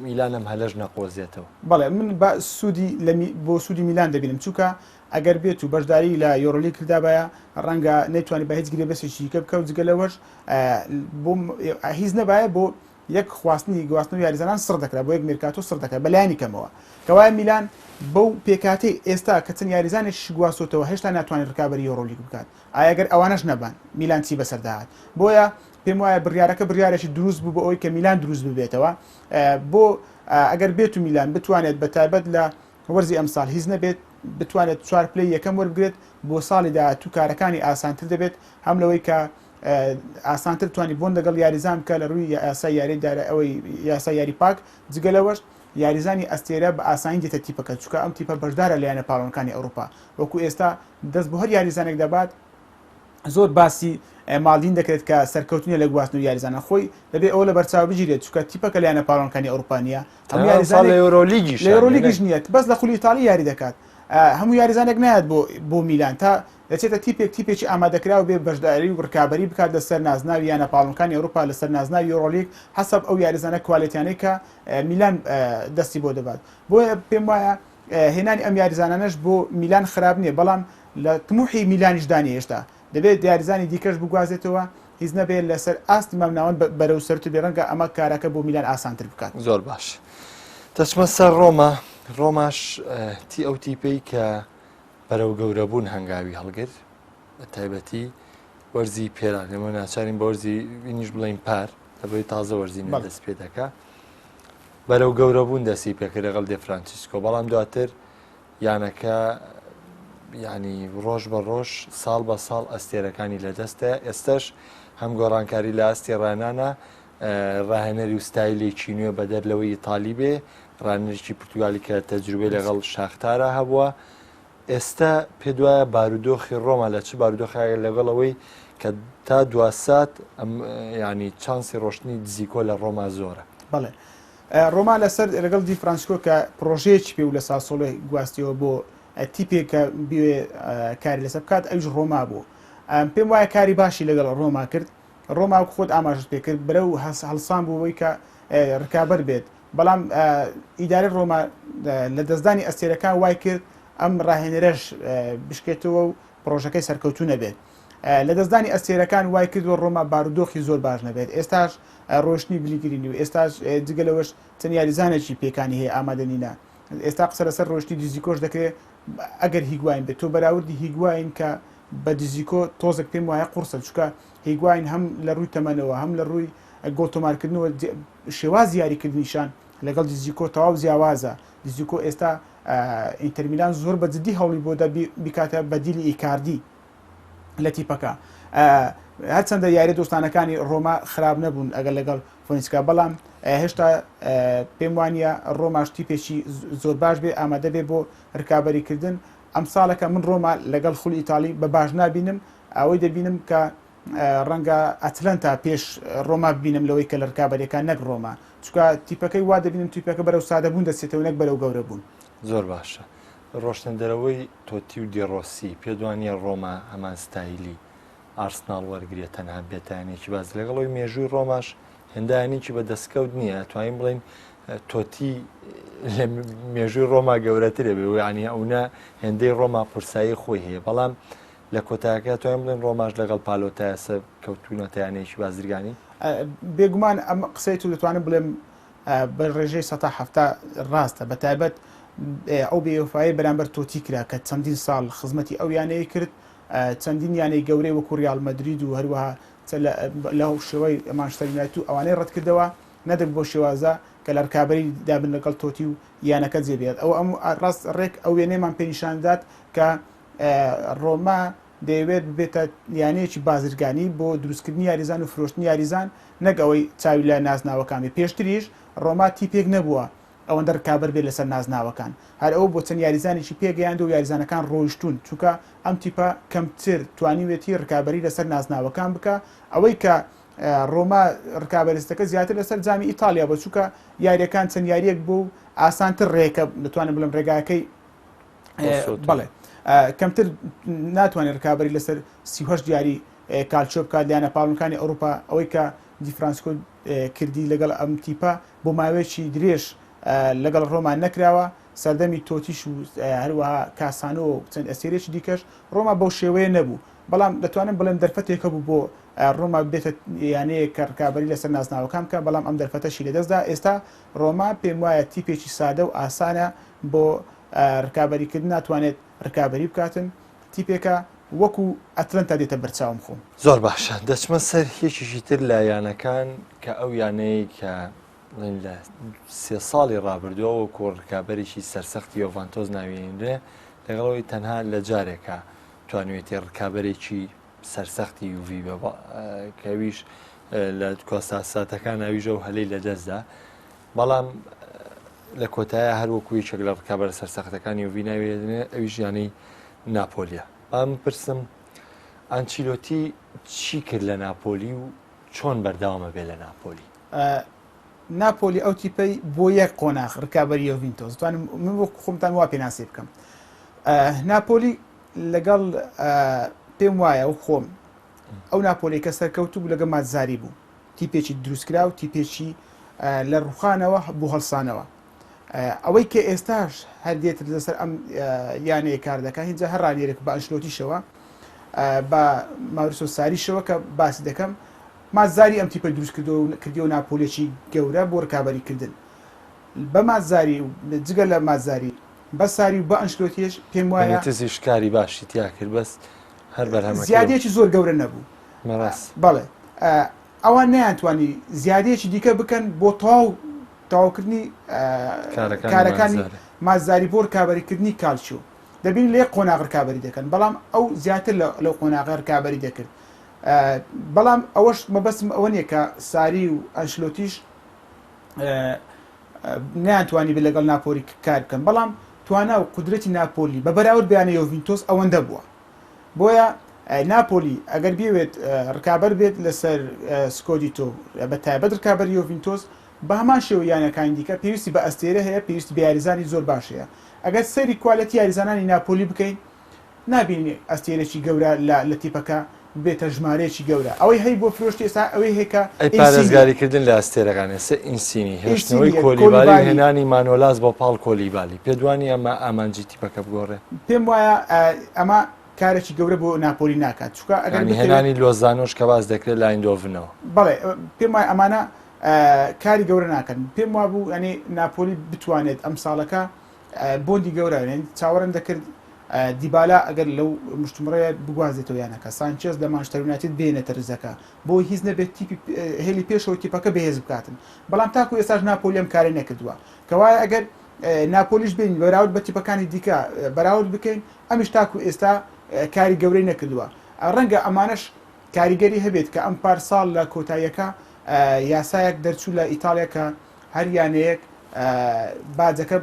میلان ئەم هەلەش نەقۆزێتەوە؟ بەڵێ من بە سوودی بۆ سوودی میلان دەبینم چونکە ئەگەر بێت و بەشداری لە یۆرۆلیگ کردابایە ڕەنگە نەیتوانی بە هیچ گرێبەستێکی دیکە بکە و جگە لەوەش بۆ هیچ نەبایە بۆ یەک خواستنی گواستنەوەی یاریزانان سڕ دەکرا بۆ یەک مێرکاتۆ سڕ دەکرا بەلایەنی کەمەوە کەوایە میلان بەو پێکهاتەی ئێستا کە چەند یاریزانێکیشی گواستۆتەوە هێشتا ناتوانێت رکابەری یۆرۆلیگ بکات ئایا گەر ئەوانەش نەبان میلان چی بەسەر دەهات بۆیە پێم وایە بڕیارەکە بڕیارێکی دروست بوو بۆ ئەوەی کە میلان دروست ببێتەوە بۆ ئەگەر بێت و میلان بتوانێت بە تایبەت لە وەرزی ئەمساڵ هیچ نەبێت بتوانێت چوار پلەی یەکەم وەربگرێت بۆ ساڵی داهاتوو کارەکانی ئاسانتر دەبێت هەم لەوەی کە ئاسانتر توانی بۆن لەگەڵ یاریزان بکە لە ڕووی یاسای یاری دارە ئەوەی یاسای یاری پاک جگە لەوەش یاریزانی ئەستێرە بە ئاسانی دێتە تیپەکە چونکە ئەم تیپە بەشدارە لە یانە پاڵەوانەکانی ئەوروپا وەکو ئێستا دەست بۆ هەر یاریزانێک دەبات زۆر باسی مالدین دەکرێت کە سەرکەوتنی لە گواستنەوەی یاریزانان خۆی دەبێت ئەوە لە بەرچاو بگیرێت چونکە تیپەکە لە یانە پاڵەوانەکانی ئەوروپا نییە هەموو یاریزانێک لە یۆرۆلیگیش لە یۆرۆلیگیش نییە بەس لە خولی ئیتاڵی یاری دەکات هەموو یاریزانێک نایەت بۆ بۆ میلان تا دەچێتە تیپێک تیپێکی ئامادەکراو بێ بەشداری و ڕکابەری بکات لەسەر نازناوی یانە پاڵەوانەکانی ئەوروپا لەسەر نازناوی یۆرۆلیگ حەسەب ئەو یاریزانە کوالێتیانەی کە میلان دەستی بۆ دەبات بۆیە پێم وایە هێنانی ئەم یاریزانانەش بۆ میلان خراپ نییە بەڵام لە تموحی میلانیشدا نییە هێشتا دەبێت یاریزانی دیکەش بگوازێتەوە هیچ نەبێت لەسەر ئاستی مامناوەند بەرەو سەرتر بێ ڕەنگە ئەمە کارەکە بۆ میلان ئاسانتر بکات. زۆر باش دەچمە سەر ڕۆما ڕۆماش تی ئەو تیپەی کە بەرەو گەورەبوون هەنگاوی هەڵگرت بە تایبەتی وەرزی پێران ئێمە ناچارین بە وەرزی وینیش بڵین پار لەبەری تازە وەرزی نوێ دەست پێ دەکا بەرەو گەورەبوون دەستی پێکرد لەگەڵ دێ فرانچیسکۆ بەڵام دواتر یانەکە ینی ڕۆژ بە ڕۆژ ساڵ بە ساڵ ئەستێرەکانی لەدەستە ئێستش هەم گۆڕانکاری لە ئاستی ڕانانە ڕاهێنەری و ستایلێکی نوێ بەدەر لەوەی ئیتالی بێ ڕانەرێکی پرتوگالی کە تەجروبەی لەگەڵ شاختارا هەبووە ئێستا پێت وایە بارودۆخی ڕۆما لە چ بارودۆخێکە لەگەڵ ئەوەی کە تا دواسات ینی چانسی ڕۆشتنی دزیکۆ لە ڕۆما زۆرە بەڵێ ڕۆما لەسەر لەگەڵ دی فرانسکۆ کە پرۆژەیەکی پێ و لە ساسۆڵێ گواستیەوە بۆ تیپێک کە بێ کاری لەسەر بکات ئەویش ڕۆما بوو پێم وایە کاری باشی لەگەڵ ڕۆما کرد ڕۆما وەک خۆت ئاماژت پێکرد بەرەو هەڵسان بوو بەوەی کە ڕکابەر بێت بەڵام ئیدارەی ڕۆما لە دەستدانی ئەستێرەکان وای کرد ئەم ڕاهێنەرەش بشکێتەوە و پرۆژەکەی سەرکەوتوو نەبێت لە دەستدانی ئەستێرەکان وای کردووە ڕۆما بارودۆخی زۆر باش نەبێت ئێستاش ڕۆشتنی بلیگرینی و ئێستاش جگە لەوەش چەند یاریزانێکی پێکانی هەیە ئامادە نینە ئێستا قسە لەسەر ڕۆشتنی دیزیکۆش دەکرێت ئەگەر هیگواین بێت تۆ بەراوردی هیگواین کە بە دیزیکۆ تۆزێک پێم وایە قوڕسە چونکە هیگواین هەم لە ڕووی تەمەنەوە هەم لە ڕووی گۆڵ تۆمارکردنەوە شێوازی یاریکردنیشان لەگەڵ دیزیکۆ تەواو جیاوازە دیزیکۆ ئێستا ئینتەرمیلان زۆر بە جدی هەوڵی بۆ دە بیکاتە بەدیلی ئیکاردی لە تیپەکە هەرچەندە یاری دۆستانەکانی ڕۆما خراپ نەبوون ئەگەر لەگەڵ فۆنیسکا بەڵام هێشتا پێم وانە ڕۆماش تیپێکی زۆر باش بێ ئامادە بێ بۆ رکابەریکردن ئەمساڵەکە من ڕۆما لەگەڵ خولی ئیتاڵی بە باش نابینم، ئەوەی دەبینم کە ڕەنگە ئەتلەنتا پێش ڕۆما ببینم لەوەی کە لە رکابەریەکان نەک ڕۆما، چونکە تیپەکەی وا دەبینم تیپەکە بەرەو سادەبوون دەچێتەوە نەک بەرەو گەورەبوون. زۆر باشە ڕۆشتنە دەرەوەی تۆتی و دیڕۆسی پێت وانیە ڕۆما هەمان ستایلی ئارسناڵ وەرگرێت تەنها بێتە یانەیەکی باز لەگەڵ ئەوەی مێژووی ڕۆماش هێندە یانەیەکی بە دەستکەوت نییە توانین بڵین تۆتی لە مێژووی ڕۆما گەورەترە بێ ینی ئەونا هێندەی ڕۆما قورسایی خۆی هەیە بەڵام لە کۆتایەکە توانین بڵێن ڕۆماش لەگەڵ پالۆتایەسە کەوتونەتە یانەیەکی بازرگانی. بێگومان ئەم قسەی تو دەتوانم بڵێم بە ڕێژەی سەتا 70 ڕاستە بە تایبەت ئەو بێوەفایی بەرامبەر تۆتی کرا کە چەندین ساڵ خزمەتی ئەو یانەیە کرد چەندین یانەی گەورەی وەکو ریال مەدرید و هەروەها لە شێوەی مانچستەر یونایتد و ئەوانەی ڕەتکردەوە نەدەک بۆ شێوازە کە لە رکابەری دابن لەگەڵ تۆتی و یانەکە جێ بێت ئەو ئەم ڕاست ڕێک ئەو وێنەیەمان پێ نیشان دەدات کە ڕۆما دەیەوێت ببێتە یانەیەکی بازرگانی بۆ دروستکردنی یاریزان و فرۆشتنی یاریزان نەک ئەوەی چاوی لە نازناوەکان بێت پێشتریش ڕۆما تیپێک نەبووە ئەوەندە رکابەر بێت لەسەر نازناوەکان هەر ئەو بۆ چەند یاریزانێکی پێگەیاندووە و یاریزانەکان ڕۆیشتوون چونکە ئەم تیپە کەمتر توانیوێتی رکابەری لەسەر نازناوەکان بکا ئەوەی کە ڕۆما رکابەرستەکە زیاتر لەسەر جامی ئیتاڵیا بوو چونکە یاریەکان چەند یاریەک بوو و ئاسانتر ڕێکە دەتوانم بڵێم ڕێگاکەی بەڵێ کەمتر ناتوانێت رکابەری لەسەر 38 یاری کالچۆ بکات لایەنە پاڵنەکانی ئەوروپا ئەوەی کە دیفرانسکۆ کردی لەگەڵ ئەم تیپە بۆ ماوەیەکی درێژ لەگەڵ ڕۆما نەکراوە سەردەمی تۆتیش و هەروەها کاسانۆ و چەند ئەستێرەیەکی دیکەش ڕۆما بەو شێوەیە نەبوو بەڵام دەتوانم بڵێم دەرفەتێک هەبوو بۆ ڕۆما ببێتە یانەیەک کە ڕکابەری لەسەر نازناوەکان بکات، بەڵام ئەم دەرفەتەشی لەدەستدا، ئێستا ڕۆما پێموایە تیپێکی سادە و ئاسانە بۆ ڕکابەریکردن، ناتوانێت ڕکابەری بکاتن، تیپێکە وەکو ئەتلەنتا دێتە بەرچاوم خۆم. زۆر باشە دەچمە سەر یەکێکی تر لە یانەکان کە ئەو یانەیە کە بڵێین لە سێ ساڵی ڕابردووە وەکو ڕکابەرێکی سەرسەختی یۆڤانتۆس ناوێنرێ لەگەڵ ئەوەی تەنها لە جارێکا توانیوێتی ڕکابەرێکی سەرسەختی یوڤی بە کە ئەویش لە کۆستا ساتەکان ئەویش ئەو هەلەی لەدەستدا بەڵام لە کۆتایە هەر وەکو یەکێک لە ڕکابەرە سەرسەختەکانی یوڤی ناوێنێ ئەویش یانەی ناپۆلیە بام پرسم ئەنچیلۆتی چی کرد لە ناپۆلی و چۆن بەردەوامە بێ لە ناپۆلی؟ ناپۆلی ئەو تیپەی بۆ یەک قۆناغ ڕکابەری یۆڤینتۆس توانم من وەک خۆمتان وا پێناسی بکەم ناپۆلی لەگەڵ پێم وایە و خۆم ئەو ناپۆلی کە سەرکەوتوو بوو لەگە ماتزاری بوو تیپێکی دروستکرا و تیپێکی لە ڕوخانەوە بۆ هەڵسانەوە ئەوەی کە ئێستاش هەر دێت لەسەر ئەم یانەیە کار دەکات هینجا هەر ڕانێرێک بە ئەنشلۆتیشەوە بە ماوریسۆ ساریشەوە کە باسی دەکەم مازاری ئەم تیپە دروست کردەوە ناپۆلێکی گەورە بۆ ڕکابەریکردن بە مازاری جگە لە مازاری بە ساری و بە ئەنشلۆتیش پێم وایە بەنیتزیش کاری باشی تیا کرد بەس هەر بەرهەمەکەی زیادەیەکی زۆر گەورە نەبوو مەڕاست بەڵێ ئەوان نەیانتوانی زیادەیەکی دیکە بکەن بۆ تەواو تەواوکردنی کارەکانی مازاری بۆ ڕکابەریکردنی کالچیۆ دەبین لە یەک قۆناغ ڕکابەری دەکەن بەڵام ئەو زیاتر لەو قۆناغە ڕکابەری دەکرد بەڵام ئەوەش مەبەستم ئەوە نییە کە ساری و ئەنشلۆتیش نەیانتوانی بێت لەگەڵ ناپۆلی کار بکەن، بەڵام توانا و قودرەتی ناپۆلی بە بەراورد بە یانەی یۆڤینتۆس ئەوەندە بووە. بۆیە ناپۆلی ئەگەر بیەوێت ڕکابەر بێت لەسەر سکۆدیتۆ بە تایبەت ڕکابەری یۆڤینتۆس، بە هەمان شێوەی یانەکانی دیکە پێویستی بە ئەستێرە هەیە، پێویستی بە یاریزانی زۆر باش هەیە. ئەگەر سەیری کوالێتی یاریزانانی ناپۆلی بکەین، نابینین ئەستێرەکی گەورە لە لە تیپەکە ببێتە ژمارەیەکی گەورە ئەوەی هەی بۆ فرۆشتی ئێستا ئەوەی هەیە کە ئەی ئینسینیە. پارێزگاریکردن لە ئەستێرەکان ئێستا ئینسینی هێشتنەوەی ئینسینیە، کۆلیبالی و کۆلیبالی. هێنانی مانۆلاس بۆ پاڵ کۆلیبالی پێت وانییە ئەمە ئامانجی تیپەکە بگۆڕێ؟ پێم وایە ئەمە کارێکی گەورە بۆ ناپۆلی ناکات چونکە ئەگەر یانی بتەوێت هێنانی لۆزانۆش کە باس دەکرێت لە ئایندۆڤنەوە. بەڵێ پێم وایە ئەمانە کاری گەورە ناکەن پێم وابوو یانی ناپۆلی بتوانێت ئەمساڵەکە بۆندی گەورە چاوەڕێم دەکرد دیبالا ئەگەر لەو مشتومڕەیە بگوازێتەوە یانەکە سانچێز لە مانچستەر یونایتد بێنێتە ریزەکە بۆ هیچ نەبێت تیپی هێلی پێشەوە تیپەکە بەهێز بکاتن بەڵام تاکو ئێستاش ناپۆلی ئەم کارەی نەکردووە کەوایە ئەگەر ناپۆلیش بین بەراورد بە تیپەکانی دیکە بەراورد بکەین ئەمیش تاکو ئێستا کاری گەورەی نەکردووە ڕەنگە ئەمانەش کاریگەری هەبێت کە ئەم پارساڵ لە کۆتاییەکە یاسایەک دەرچوو لە ئیتاڵیا کە هەر یانەیەک باجەکە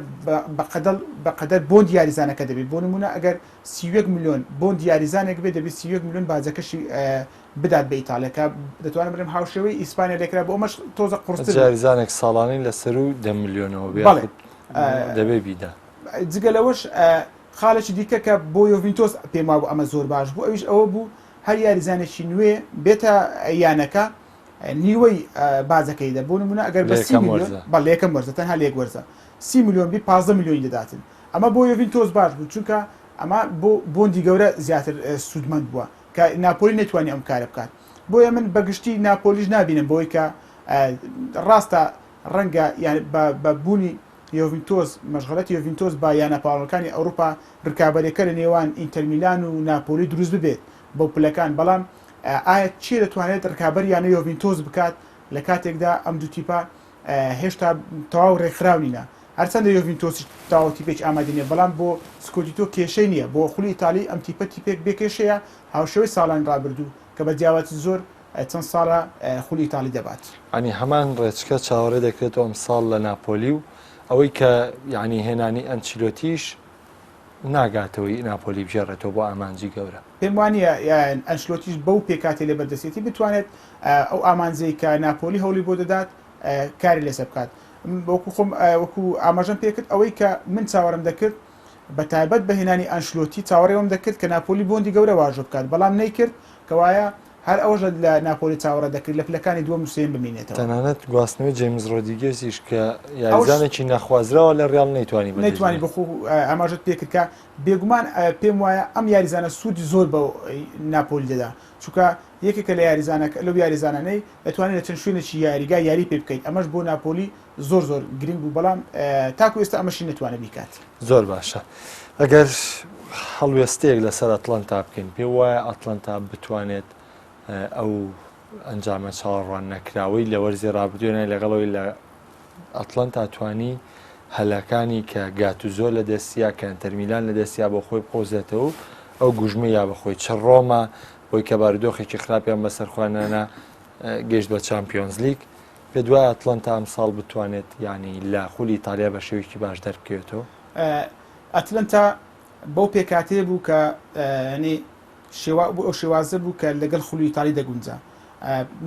بەقەدەر بۆندی یاریزانەکە دەبێت، بۆ نموونە ئەگەر 31 ملیۆن بۆندی یاریزانێک بێت دەبێت 31 ملیۆن باجەکەشی بدات بە ئیتاڵیا کە دەتوانم بڵێم هاوشێوەی ئیسپانیا لێکرا بۆ ئەمەش تۆزە قورستر بوو. یاریزانێک ساڵانەی لە سەروو دە ملیۆنەوە بێ بەڵێ دەبێ بیدا. جگە لەوەش خاڵێکی دیکە کە بۆ یۆڤینتۆس پێم وابوو ئەمە زۆر باش بوو ئەویش ئەوە بوو هەر یاریزانێکی نوێ بێتە یانەکە نیوەی باجەکەی دە بۆ نمونە ئەگەر بە سی ملیۆن بەڵێ یەکەم وەرزە تەنها لە یەک وەرزە سی ملیۆن بی 15 ملیۆنی دەداتن ئەمە بۆ یۆڤینتۆس باش بوو چونکە ئەمە بۆ بۆندی گەورە زیاتر سوودمەند بووە کە ناپۆلی نەتوانی ئەم کارە بکات بۆیە من بەگشتی ناپۆلیش نابینم بۆی کە ڕاستە ڕەنگە یان بە بوونی یۆڤینتۆس مەشغەلەتی یۆڤینتۆس بە یانە پاڵەکانی ئەوروپا رکابەرەکە لە نێوان ئینتەرمیلان و ناپۆلی دروست ببێت بۆ پلەکان بەڵام ئایا کێ دەتوانێت رکابەری یانەی یۆڤینتۆس بکات لە کاتێکدا ئەم دوو تیپە هێشتا تەواو ڕێکخراو نینە هەرچەندە یۆڤینتۆسیش تەواو تیپێکی ئامادە نییە بەڵام بۆ سکۆدیتۆ کێشەی نییە بۆ خولی ئیتالی ئەم تیپە تیپێک بێ کێشەیە هاوشێوەی ساڵانی ڕابردوو کە بە جیاوازی زۆر چەند ساڵە خولی ئیتالی دەبات. یانی هەمان ڕێچکە چاوەڕێ دەکرێتەوە ئەمساڵ لە ناپۆلی و ئەوەی کە یانی هێنانی ئەنچیلۆتیش ناگاتەوەی ناپۆلی بگێڕێتەوە بۆ ئامانجی گەورە. پێم وانییە ئەنشلۆتیش بەو پێکهاتەی لەبەردەستێتی بتوانێت ئەو ئامانجەی کە ناپۆلی هەوڵی بۆ دەدات کاری لەسەر بکات. وەکو خۆم وەکو ئاماژەم پێکرد ئەوەی کە من چاوەڕێم دەکرد بە تایبەت بە هێنانی ئەنشلۆتی چاوەڕێی ئەوەم دەکرد کە ناپۆلی بۆندی گەورە واژۆ بکات بەڵام نەیکرد کەوایە هەر ئەوەش لە ناپۆلی چاوەڕێ دەکرێت لە پلەکانی دووەم و سێیەم بمینێتەوە. تەنانەت گواستنەوەی جەیمس ڕۆدریگێزیش کە یاریزانێکی نەخوازراوە لە ڕیاڵ نەیتوانی بەدەست نەیتوانی بێنێت. بەخۆ ئاماژەت پێکرد کە بێگومان پێم وایە ئەم یاریزانە سوودی زۆر بە ناپۆلی دەدا چونکە یەکێکە لە یاریزانە لەو یاریزانانەی دەتوانێت لە چەند شوێنێکی یاریگا یاری پێ بکەیت ئەمەش بۆ ناپۆلی زۆر زۆر گرنگ بوو بەڵام تاکو ئێستا ئەمەشی نەتوانێت بیکات. زۆر باشە ئەگەر هەڵوێستەیەک لەسەر ئەتڵەنتا بکەین پێ وایە ئەتڵەنتا بتوانێت ئەو ئەنجامە چاوەڕوان نەکراوەی لە وەرزی ڕابردوێنای لەگەڵەوەی لە ئەتڵەنتا توانی هەلەکانی کە گاتوزۆ لە دەستیا کە ئەنتەرمیلان لە دەستیا بۆ خۆی بقۆزێتەوە و ئەو گوژمە یا بەخۆی چ ڕۆما بۆی کە بارودۆخێکی خراپیان بەسەر خوانانە گەشت بە چمپیۆنزلیگ پێت وایە ئەتڵەنتا ئەمساڵ بتوانێت یانی لە خولی ئیتالیا بە شێوەیەکی باش دەربکەوێتەوە؟ ئەتلەنتا بەو پێکهاتەیە بوو کە یانی شێوا بۆ ئەو شێوازە بوو کە لەگەڵ خولی ئیتالی دەگونجا.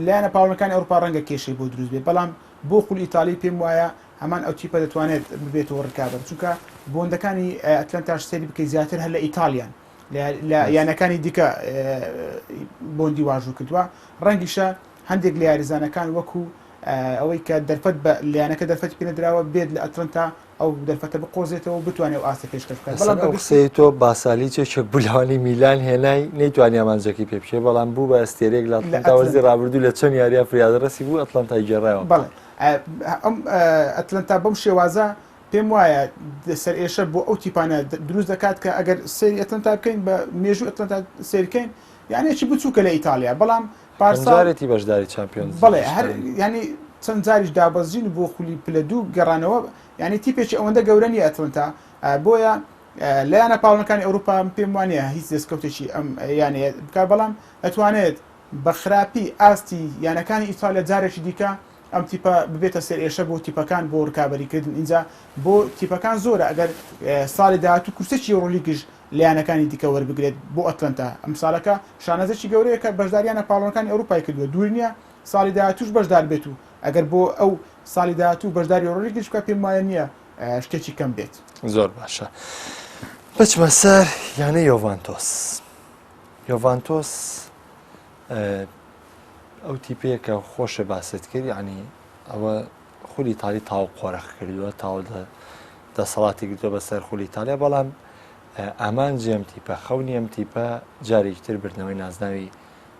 لایەنە پاڵنەکانی ئەوروپا ڕەنگە کێشەی بۆ دروست بێت بەڵام بۆ خولی ئیتالی پێم وایە هەمان ئەو تیپە دەتوانێت ببێتەوە ڕکابەر چونکە بۆندەکانی ئەتلەنتاش سەیری بکەیت زیاتر هەر لە ئیتالیان لە یانەکانی دیکە بۆندی واژوو کردووە ڕەنگیشە هەندێک لە یاریزانەکان وەکو ئەوەی کە دەرفەت بە لایەنەکە دەرفەتی پێنەدراوە بێت لە ئەتلەنتا ئەو دەرفەتە بقۆزێتەوە و بتوانێت ئەو ئاستە پێشکەش بکات بەڵام بە قسەی تۆ باسالیچ یەکێک بوو لەوانەی میلان هێنای نەیتوانی ئامانجەکەی پێ بکێ بەڵام بوو بە ئەستێرەیەک لە ئەتلەنتا وەرزی ڕابردوو لە چەند یارییا فریادڕەسی بوو ئەتلەنتای گێڕایەوە. بەڵێ ئەم ئەتلەنتا بەم شێوازە پێم وایە سەرئێشە بۆ ئەو تیپانە دروست دەکات کە ئەگەر سەیری ئەتلەنتا بکەین بە مێژوو ئەتلەنتا سەیرکەین یانەیەکی بچووکە لە ئیتاڵیا بەڵام پارساڵ جارێتی بەشداری چامپیۆنز بەڵێ هەر ینی چەند جاریش دابەزین بۆ خولی پلە دوو گەڕانەوە ینی تیپێکی ئەوەندە گەورە نییە ئەتلەنتا بۆیە لە یانە پاڵنەکانی ئەوروپا پێم وانە هیچ دەستکەوتێکی ئەم یانەیە بکە بەڵام ئەتوانێت بە خراپی ئاستی یانەکانی ئیتالیا جارێکی دیکە ئەم تیپە ببێتە سەرئێشە بۆ تیپەکان بۆ ڕکابەریکردن ئینجا بۆ تیپەکان زۆرە ئەگەر ساڵی داهاتوو کورسێکی یۆرۆلیگش لە یانەکانی دیکە وەربگرێت بۆ ئەتلەنتا ئەمساڵەکە شانازێکی گەورەیە کە بەشداری یانە پاڵەوانەکانی ئەوروپای کردووە دوور نییە ساڵی داهاتووش بەشدار بێت و ئەگەر بۆ ئەو ساڵی داهاتوو بەشداری یۆرۆلیگش بکات پێم وایە نییە شتێکی کەم بێت. زۆر باشە بچمە سەر یانەی یۆڤانتۆس یۆڤانتۆس ئەو تیپەیە کە خۆشە باست کرد یعنی ئەوە خولی ئیتالی تاو قۆرخ کردووە تاو دەسەڵاتی گرتووە بەسەر خولی ئیتالیا بەڵام ئامانجی ئەم تیپە خەونی ئەم تیپە جارێکی تر بردنەوەی نازناوی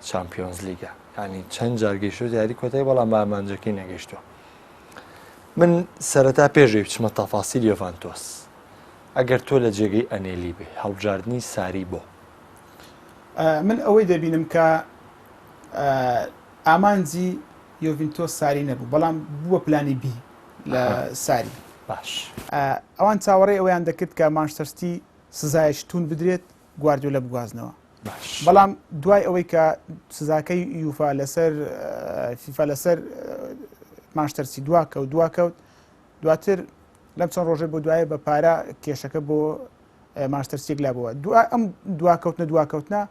چامپیۆنز لیگە ینی چەند جار گەیشتووە یاری کۆتایی بەڵام بە ئامانجەکەی نەگەیشتووە من سەرەتا پێشەوەی بچمە تەفاسیل یۆڤانتۆس ئەگەر تۆ لە جێگەی ئەنێلی بێ هەڵبژاردنی ساری بۆ من ئەوەی دەبینم کە ئامانجی یۆڤینتۆس ساری نەبوو بەڵام بووە پلانی بی لە ساری باش ئەوان چاوەڕێی ئەوەیان دەکرد کە مانچستەر سیتی سزایەکی توند بدرێت گواردیۆلا بگوازنەوە بەڵام دوای ئەوەی کە سزاکەی یوفا لەسەر فیفا لەسەر مانچستەر سیتی دواکەوت دواکەوت دواتر لەم چەند ڕۆژەی بۆ دوایە بە پارە کێشەکە بۆ مانچستەر سیتی یەکلا بووە دوا ئەم دواکەوتنە دواکەوتنە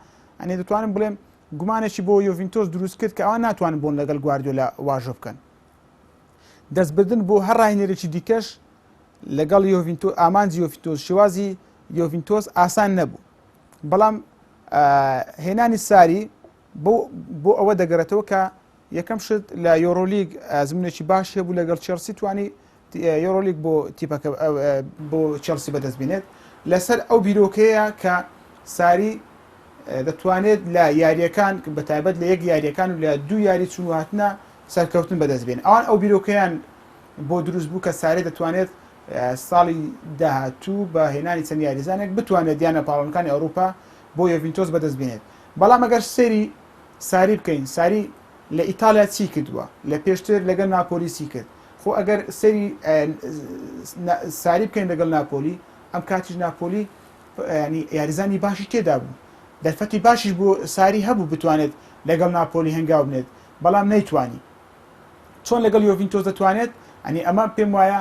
ئەنێ دەتوانم بڵێم گومانێکی بۆ یۆڤینتۆس دروست کرد کە ئەوان ناتوانن بۆن لەگەڵ گواردیۆلا واژۆ بکەن دەستبردن بۆ هەر ڕاهێنەرێکی دیکەش لەگەڵ یۆڤینتۆ ئامانجی یۆڤینتۆس شێوازی یۆڤینتۆس ئاسان نەبوو بەڵام هێنانی ساری بۆ بۆ ئەوە دەگەڕێتەوە کە یەکەم شت لە یۆرۆلیگ ئەزمونێکی باش هەبوو لەگەڵ چێڵسی توانی یۆرۆلیگ بۆ تیپەکە بۆ چێڵسی بەدەست بینێت لەسەر ئەو بیرۆکەیە کە ساری دەتوانێت لە یاریەکان بە تایبەت لە یەک یاریەکان و لە دوو یاری چون هاتنە سەرکەوتن بەدەست بێن ئەوان ئەو بیرۆکەیان بۆ دروست بوو کە سارێ دەتوانێت ساڵی داهاتوو بە هێنانی چەند یاریزانێک بتوانێت یانە پاڵەوانەکانی ئەوروپا بۆ یۆڤینتۆس بەدەست بێنێت بەڵام ئەگەر سەیری ساری بکەین ساری لە ئیتالیا چی کردووە لە پێشتر لەگەل ناپۆلی چی کرد؟ خۆ ئەگەر سەیری ساری بکەین لەگەڵ ناپۆلی ئەم کاتیش ناپۆلی ینی یاریزانی باشی تێدا بوو دەرفەتی باشیش بۆ ساری هەبوو بتوانێت لەگەڵ ناپۆلی هەنگاو بنێت بەڵام نەیتوانی چۆن لەگەڵ یۆڤینتۆس دەتوانێت ئەنی ئەمە پێم وایە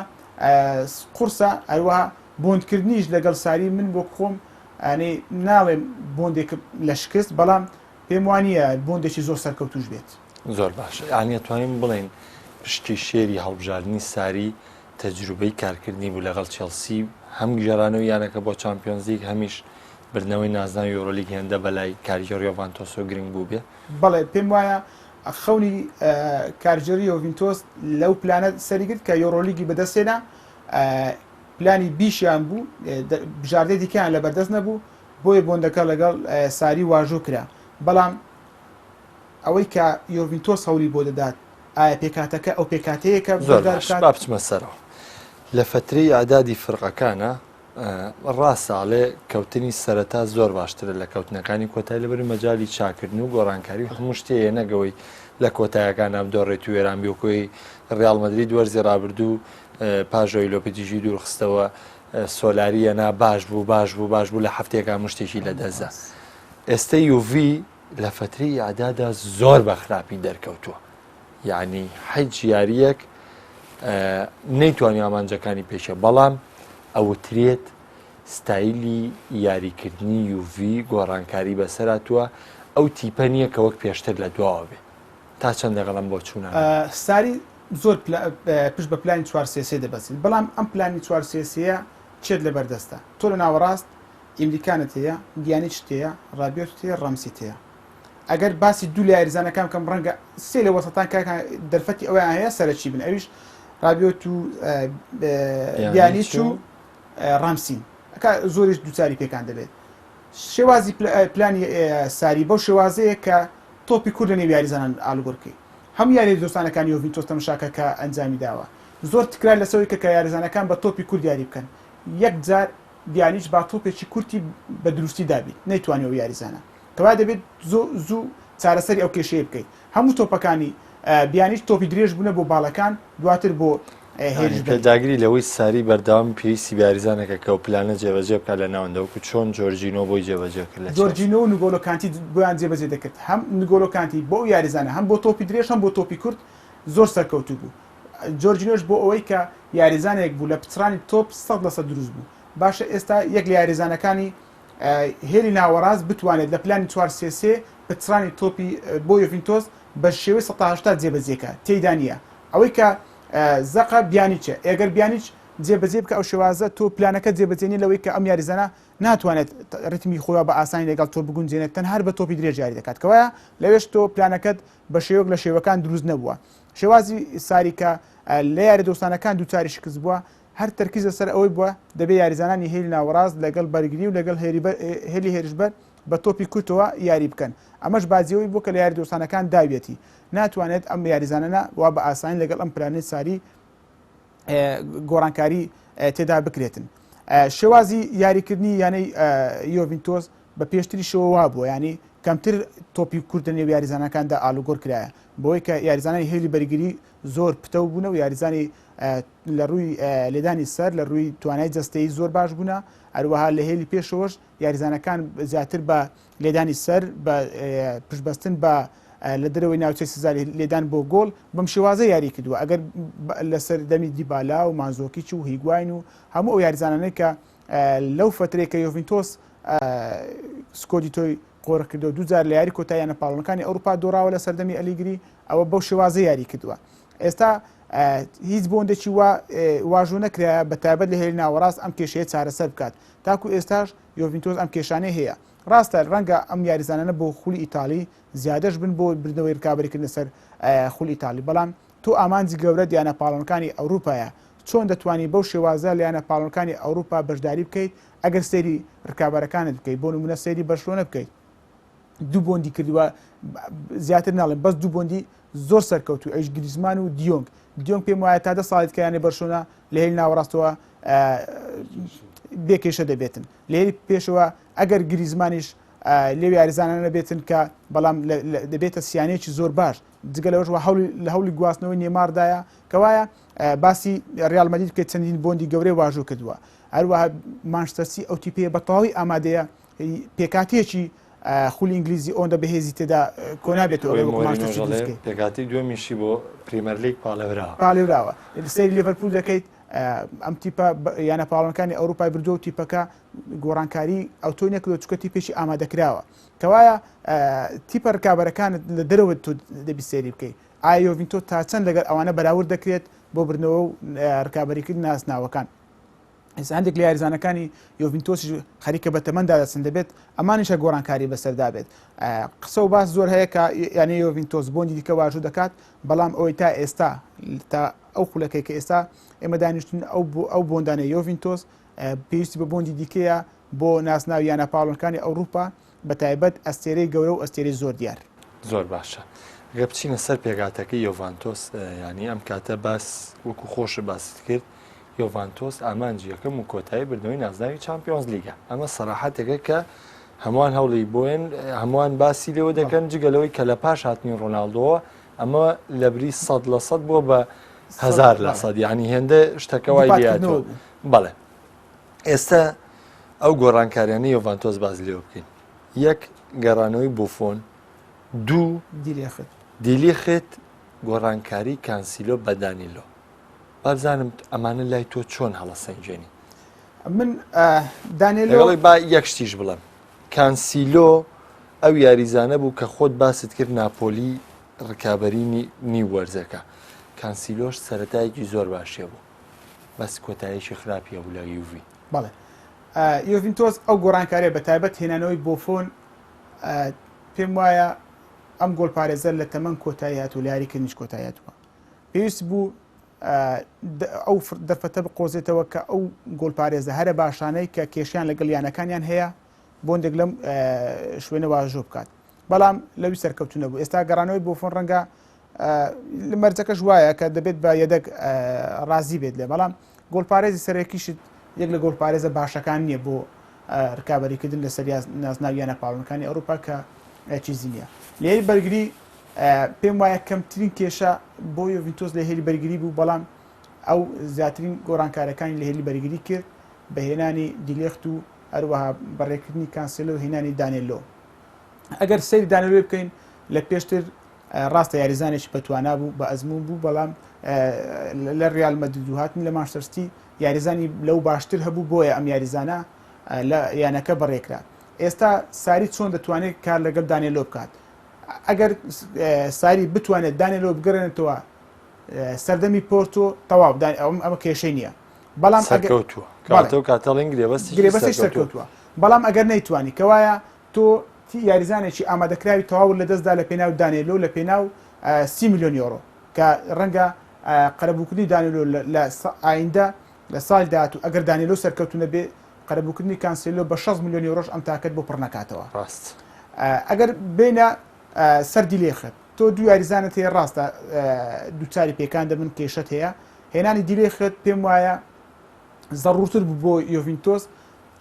قورسە هەروەها بۆندکردنیش لەگەڵ ساری من بۆ خۆم ئەنی ناڵێم بۆندێک لە شکست بەڵام پێم وانییە بۆندێکی زۆر سەرکەوتوش بێت. زۆر باشە یانی ئەتوانین بڵێین پشکی شێری هەڵبژاردنی ساری تەجروبەی کارکردنی بوو لەگەڵ چێڵسی هەم گێڕانەوەی یانەکە بۆ چامپیۆنزلیگ هەمیش بردنەوەی نازناوی یۆرۆلیگ هێندە بەلای کارگێڕی یۆڤانتۆسەوە گرنگ بوو بێ؟ بەڵێ پێم وایە خەونی کارگێڕی یۆڤینتۆس لەو پلانە سەری گرت کە یۆرۆلیگی بەدەستهێنا پلانی بیشیان بوو بژاردەی دیکەیان لەبەردەست نەبوو بۆیە بۆندەکە لەگەڵ ساری واژۆ کرا بەڵام ئەوەی کە یۆڤینتۆس هەوڵی بۆ دەدات ئایا پێکهاتەکە ئەو پێکهاتەیە کە زۆر بەشدار باش بکات؟ با بچمە سەرەوە لە فەترەی ئیعدادی فرقەکانە ڕاستە ئەڵێ کەوتنی سەرەتا زۆر باشترە لە کەوتنەکانی کۆتای لەبەر مەجای چاکردن و گۆڕانکاری و هەموو شتێ نەگەوەی لە کۆتایەکان بدۆڕێت و وێران بیوکۆی ڕیاڵ مەدرید وەرزی ڕابردوو پاژەوەی لۆپێتیژی دوورخستەوە سۆلاری یەنا باش بوو باش بوو باش بوو لە هەفتەیەکا مشتێکی لە دەستدا ئێستە یوڤی لە فەتری ئیعدادا زۆر بە خراپی دەرکەوتووە یعنی حەج یاریەک نەیتوانی ئامانجەکانی پێشە بەڵام ئەوترێت ستایلی یاریکردنی یوڤی گۆڕانکاری بەسەراتوە ئەو تیپە نییە کە وەک پێشتر لە دواوە بێ تا چەند لەگەڵ ئەم بۆچوونانە؟ ساری زۆر پشت بە پلانی چوار سێ سێ دەبەستێت، بەڵام ئەم پلانی چوار سێ سێیە چێت لەبەردەستە؟ تۆ لە ناوەڕاست ئیمریکانت هەیە، دیانیچت هەیە، ڕابیۆتت هەیە، ڕامسیت هەیە. ئەگەر باسی دوو لە یاریزانەکان بکەم ڕەنگە سێ لە وەسەتان کە دەرفەتی ئەویان هەیە سەرەکی بن ئەویش ڕابیۆت و دیانیچ و ڕامسین کە زۆریش دووچاری پێکان دەبێت. شێوازی پلانی ساری بەو شێوازەیە کە تۆپی کورت لە نێو یاریزانان ئالوگۆر بکەی. هەموو یارییە دۆستانەکانی یۆڤینتۆس تەمشاکە کە ئەنجامی داوە زۆر تکرار لەسەر کە کە یاریزانەکان بە تۆپی کورت یاری بکەن. یەک جار بیانیچ با تۆپێکی کورتی بە دروستی دابیت نەیتوانی ئەو یاریزانە. کەوایە دەبێت زۆ زوو چارەسەری ئەو کێشەیە بکەیت. هەموو تۆپەکانی بیانیچ تۆپی درێژ بوونە بۆ باڵەکان دواتر بۆ هێرشبەری. پێداگری لەوەی ساری بەردەوام پێویستی بە یاریزانێکە کە ئەو پلانە جێبەجێ بکات لە ناوەندە وەکو چۆن جۆرجینۆ بۆی جێبەجێ کرد لە چێڵسی. جۆرجینۆ و نگۆلۆ کانتی بۆیان جێبەجێ دەکرد، هەم نگۆلۆ کانتی بۆ ئەو یاریزانە هەم بۆ تۆپی درێژ هەم بۆ تۆپی کورت زۆر سەرکەوتوو بوو. جۆرجینۆش بۆ ئەوەی کە یاریزانێک بوو لە پچڕانی تۆپ 100% دروست بوو. باشە ئێستا یەک لە یاریزانەکانی هێلی ناوەڕاست بتوانێت لە پلانی چوار سێ سێ پچڕانی تۆپی بۆ یۆڤینتۆس بە شێوەی 180 جێبەجێ کە تێیدا نییە. ئەوەی کە زەقە بیانیچە ئێگەر بیانیچ جێبەجێ بکە ئەو شێوازە تۆ پلانەکە جێبەجێ نیە لەوەی کە ئەم یاریزانە ناتوانێت ڕیتمی خۆی بە ئاسانی لەگەڵ تۆ بگونجێنێت تەنها هەر بە تۆپی درێژ یاری دەکات کەوایە لەوێش تۆ پلانەکەت بە شێوەک لە شێوەکان دروست نەبووە شێوازی ساری کە لە یاری دۆستانەکان دووچاری شکست بووە هەر تەرکیز لەسەر ئەوەی بووە دەبێ یاریزانانی هێلی ناوەڕاست لەگەڵ بەرگری و لەگەڵ هێلی هێرشبەر بە تۆپی کورتەوە یاری بکەن ئەمەش بازیەوەی بوو کە لە یاری دۆستانەکان داویەتی ناتوانێت ئەم یاریزانانە وا بە ئاسانی لەگەڵ ئەم پلانەی ساری گۆڕانکاری تێدا بکرێتن. شێوازی یاریکردنی یانەی یۆڤینتۆس بە پێشتری شەوە وا بووە ینی کەمتر تۆپی کورت لە نێو یاریزانەکاندا ئالوگۆر کرایە بۆی کە یاریزانانی هێلی بەرگری زۆر پتەو بوونە و یاریزانی لە ڕووی لێدانی سەر لە ڕووی توانای جەستەیی زۆر باش بوونە هەروەها لە هێلی پێشەوەش یاریزانەکان زیاتر بە لێدانی سەر بە پشتبەستن بە لە دەرەوەی ناوچەی سزا لێدان بۆ گۆڵ بەم شێوازە یاری کردووە ئەگەر لەسەر دەمی دیبالا و مانزۆکیچ و هیگواین و هەموو ئەو یاریزانانەی کە لەو فترەی کە یۆڤینتۆس سکۆدیتۆی قۆرخ کردو دووجار لە یاری کۆتاییانە پاڵۆنەکانی ئەوروپا دۆڕاوە لە سەردەمی ئەلیگری ئەوە بەو شێوازە یاری کردووە ئێستا هیچ بۆندێکی وا واژۆ نەکرایە بە تایبەت لە هێلی ناوەڕاست ئەم کێشەیە چارەسەر بکات تاکو ئێستاش یۆڤینتۆس ئەم کێشانەی هەیە. ڕاستە ڕەنگە ئەم یاریزانانە بۆ خولی ئیتاڵی زیادەش بن بۆ بردنەوەی رکابەریکردنە سەر خولی ئیتاڵی، بەڵام تۆ ئامانجی گەورەت یانە پاڵەوانەکانی ئەوروپایە، چۆن دەتوانی بەو شێوازە لە یانە پاڵەوانەکانی ئەوروپا بەشداری بکەیت ئەگەر سەیری رکابەرەکانت بکەیت، بۆ نمونە سەیری بەرشلۆنە بکەیت دوو بۆندی کردووە زیاتر ناڵێم بەس دوو بۆندی زۆر سەرکەوتوو ئەویش گریزمان و دیۆنگ، دیۆنگ پێم وایە تا دە ساڵی دیکە یانەی بەرشلۆنە لە هێلی ناوەڕاستەوە بێ کێشە دەبێتن لە هێلی پێشەوە ئەگەر گریزمانیش لێو یاریزانانە نەبێتن کە بەڵام دەبێتە سیانەیەکی زۆر باش جگە لەوەش هەوڵی لە هەوڵی گواستنەوەی نێماردایە کەوایە. باسی ریال مەدرید بکەیت چەندین بۆندی گەورەی واژۆ کردووە هەروەها مانچستەر سیتی ئەو تیپەیە بە تەواوی ئامادەیە پێکاتەیەکی خولی ئینگلیزی ئەوەندە بەهێزی تێدا کۆنابێتەوە ئەوەی وەکو مۆرینۆش مانچستەر سیتی دەڵێ دروست بکەیت. پێکهاتەی دووەمیشی بۆ پریمەرلیگ پاڵێوراوە. پاڵێوراوە. سەیری لیڤەرپوول دەکەیت ئەم تیپە یانە پاڵەوانەکانی ئەوروپای بردووە و تیپەکە گۆڕانکاری ئەوتۆی نەکردووە چونکە تیپێکی ئامادەکراوە. کەوایە تیپە رکابەرەکانت لە دەرەوە تۆ دەبی سەیری بکەیت. ئایا یۆڤینتۆ تا چەند لەگەڵ ئەوانە بەراورد دەکرێت بۆ بردنەوە و رکابەریکردنی ناسناوەکان؟ ئێستا هەندێک لە یاریزانەکانی یۆڤینتۆسیش خەریکە بە تەمەندا دەچن دەبێت ئەمانیشە گۆڕانکاری بەسەردا بێت قسە و باس زۆر هەیە کە یانەی یۆڤینتۆس بۆندی دیکە واژوو دەکات بەڵام ئەوەی تا ئێستا تا ئەو خولەکەی کە ئێستا ئێمە دانیشتون ئەو ئەو بۆندانە یۆڤینتۆس پێویستی بە بۆندی دیکەیە بۆ ناسناو یانە پاڵەوانەکانی ئەوروپا بە تایبەت ئەستێرەی گەورە و ئەستێرەی زۆر دیار. زۆر باشە گەر بچینە سەر پێکهاتەکەی یۆڤانتۆس یانی ئەم کاتە باس وەکو خۆشت باست کرد یۆڤانتۆس ئامانجی یەکەم و کۆتایی بردنەوەی نازناوی چامپیۆنز لیگە ئەمە سەراحەتێکە کە هەمووان هەوڵی بۆیان هەمووان باسی لێوە دەکەن جگە لەوەی کە لە پاش هاتنی ڕۆناڵدۆوە ئەمە لە بری 100% بووە بە 1000% یعنی هێندە شتەکە وای لێهاتووە بەڵێ ئێستا ئەو گۆڕانکاریانەی یۆڤانتۆس باس لێوە بکەین یەک گەڕانەوەی بوفۆن دوو دیلیخت دیلیخت گۆڕانکاری کانسیلۆ بە دانیلۆ بابزانم ئەمانە لای تۆ چۆن هەڵەسەنگێنی من دانێلۆ لەگەڵی با یەک شتیش بڵێم کانسیلۆ ئەو یاریزانە بوو کە خۆت باست کرد ناپۆلی ڕکابەری نیو وەرزەکە کانسیلۆش سەتایەکی زۆر باشێ بوو بەس کۆتاییەکی خراپی هەبوو لە یوڤی. بەڵێ یۆڤینتۆس ئەو گۆڕانکاریە بە تایبەت هێنانەوەی بۆفۆن پێم وایە ئەم گۆڵپارێزەر لە تەمەن کۆتایی هاتوو لە یاریکردنیش کۆتایی هاتووە پێویست بوو ئەو دەرفەتە بقۆزێتەوە کە ئەو گۆڵپارێزە هەرە باشانەی کە کێشیان لەگەڵ یانەکانیان هەیە بۆندێک لەم شوێنە واژۆ بکات بەڵام لەوی سەرکەوتو نەبوو ئێستا گەڕانەوەی بۆفۆن ڕەنگە مەرجەکەش وایە کە دەبێت بە یەدەگ ڕازی بێت لێ بەڵام گۆڵپارێزی سەرەکیشت یەک لە گۆڵپارێزە باشەکان نییە بۆ رکابەریکردن لەسەر نازناوی یانە پاڵەوانەکانی ئەوروپا کە چیزی نییە لە بەرگری پێم وایە کەمترین کێشە بۆ یۆڤینتۆس لە هێلی بەرگری بوو بەڵام ئەو زیاترین گۆڕانکارەکانی لە هێلی بەرگری کرد بە هێنانی دیلێخت و هەروەها بەڕێکردنی کانسێلۆ و هێنانی دانێلۆ ئەگەر سەیری دانێلۆ بکەین لە پێشتر ڕاستە یاریزانێکی بەتوانا بوو بە ئەزموون بوو بەڵام لە ریال مەدرید و هاتنی لە مانچستەر سیتی یاریزانی لەو باشتر هەبوو بۆیە ئەم یاریزانە لە یانەکە بەڕێکرا ئێستا ساری چۆن دەتوانێت کار لەگەڵ دانێلۆ بکات ئەگەر ساری بتوانێت دانێلۆ بگەڕێنێتەوە سەردەمی پۆرتۆ تەواو ئەمە کێشەی نییە بەڵام سەرکەوتووە کاتەوە کاتەڵین گرێبەستی گرێبەستی سەرکەوتووە بەڵام ئەگەر نەیتوانی کەوایە تۆ یاریزانێکی ئامادەکراوی تەواوت لەدەستدا لە پێناو دانێلۆ لە پێناو 30 ملیۆن یۆرۆ کە ڕەنگە قەرەبووکردنی دانێلۆ لە ئایندە لە ساڵی داهاتوو ئەگەر دانێلۆ سەرکەوتوو نەبێ قەرەبووکردنی کانسێلۆ بە 60 ملیۆن یۆرۆش ئەم تاکەت بۆ پڕ نەکاتەوە. ڕاست. ئەگەر بێینە سەر دیلێخت تۆ دوو یاریزانت هەیە ڕاستە دووچاری پێکان دەبن کێشەت هەیە هێنانی دیلێخت پێم وایە زەڕوورتر بوو بۆ یۆڤینتۆس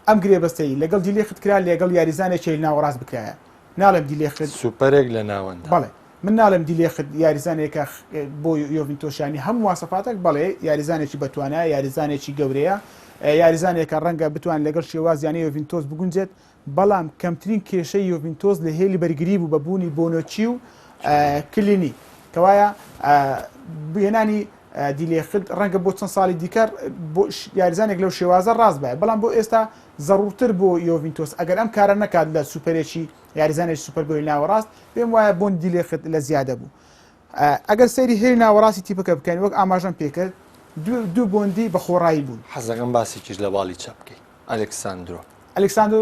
ئەم گرێبەستەی لەگەڵ دیلێخت کرا لەگەڵ یاریزانێکی ناوەڕاست بکرایە ناڵێم دیلێخت سوپەرێک لە ناوەندە بەڵێ من ناڵێم دیلێخت یاریزانێکە بۆ یۆڤینتۆشانی هەموو واسەفاتێک بەڵێ یاریزانێکی بەتوانایە یاریزانێکی گەورەیە یاریزانێکە ڕەنگە بتوان لەگەڵ شێواز یانەی یۆڤینتۆس بگونجێت بەڵام کەمترین کێشەی یۆڤینتۆس لە هێلی بەرگری بوو بە بوونی بۆنۆچی و کلینی کەوایە هێنانی دیلێخت ڕەنگە بۆ چەند ساڵی دیکە بۆ یاریزانێک لەو شێوازە ڕاست بایە بەڵام بۆ ئێستا زەڕوورتر بۆ یۆڤینتۆس ئەگەر ئەم کارە نەکات لە سوپەرێکی یاریزانێکی سوپەر بۆی ناوەڕاست پێم وایە بۆن دیلێخت لە زیادە بوو ئەگەر سەیری هێلی ناوەڕاستی تیپەکە بکەین وەک ئاماژەم پێکرد دوو بۆندی بە خۆڕایی بوون. حەزەکەم باسێکیش لە باڵی چەپ بکەی ئەلێکساندرۆ. ئەلێکساندرۆ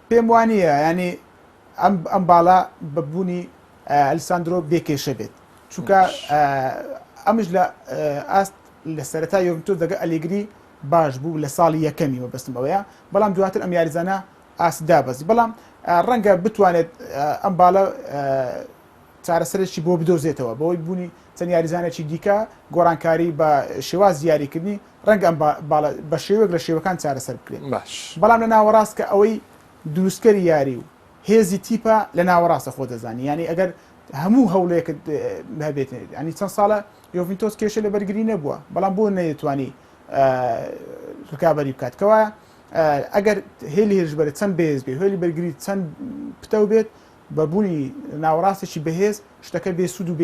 پێم وانییە ینی ئەم ئەم باڵا بە بوونی ئەلیساندرۆ بێ کێشە بێت چونکە ئەمش لە ئاست لە سەرەتا یۆڤنتۆس دەگە ئەلێگری باش بوو لە ساڵی یەکەمی مەبەستم ئەوەیە بەڵام دواتر ئەم یاریزانە ئاست دابەزی بەڵام ڕەنگە بتوانێت ئەم باڵە چارەسەرێکی بۆ بدۆزێتەوە بەوەی بوونی چەند یاریزانێکی دیکە گۆڕانکاری بە شێوازی یاریکردنی ڕەنگە ئەم باڵە بە شێوەیەک لە شێوەکان چارەسەر بکرێت باش بەڵام لە ناوەڕاست کە ئەوەی دروستکەری یاری و هێزی تیپە لە ناوەڕاستە خۆ دەزانی یانی ئەگەر هەموو هەوڵێکت هەبێت ینی چەند ساڵە یۆڤنتۆس کێشە لە بەرگری نەبووە بەڵام بۆ نەیتوانی ڕکابی بکات کەوایە ئەگەر هێلی هێرشبەرە چەند بەهێز بێ هێلی بەرگری چەند پتەو بێت بە بوونی ناوەڕاستێکی بەهێز شتەکە بێ سوود و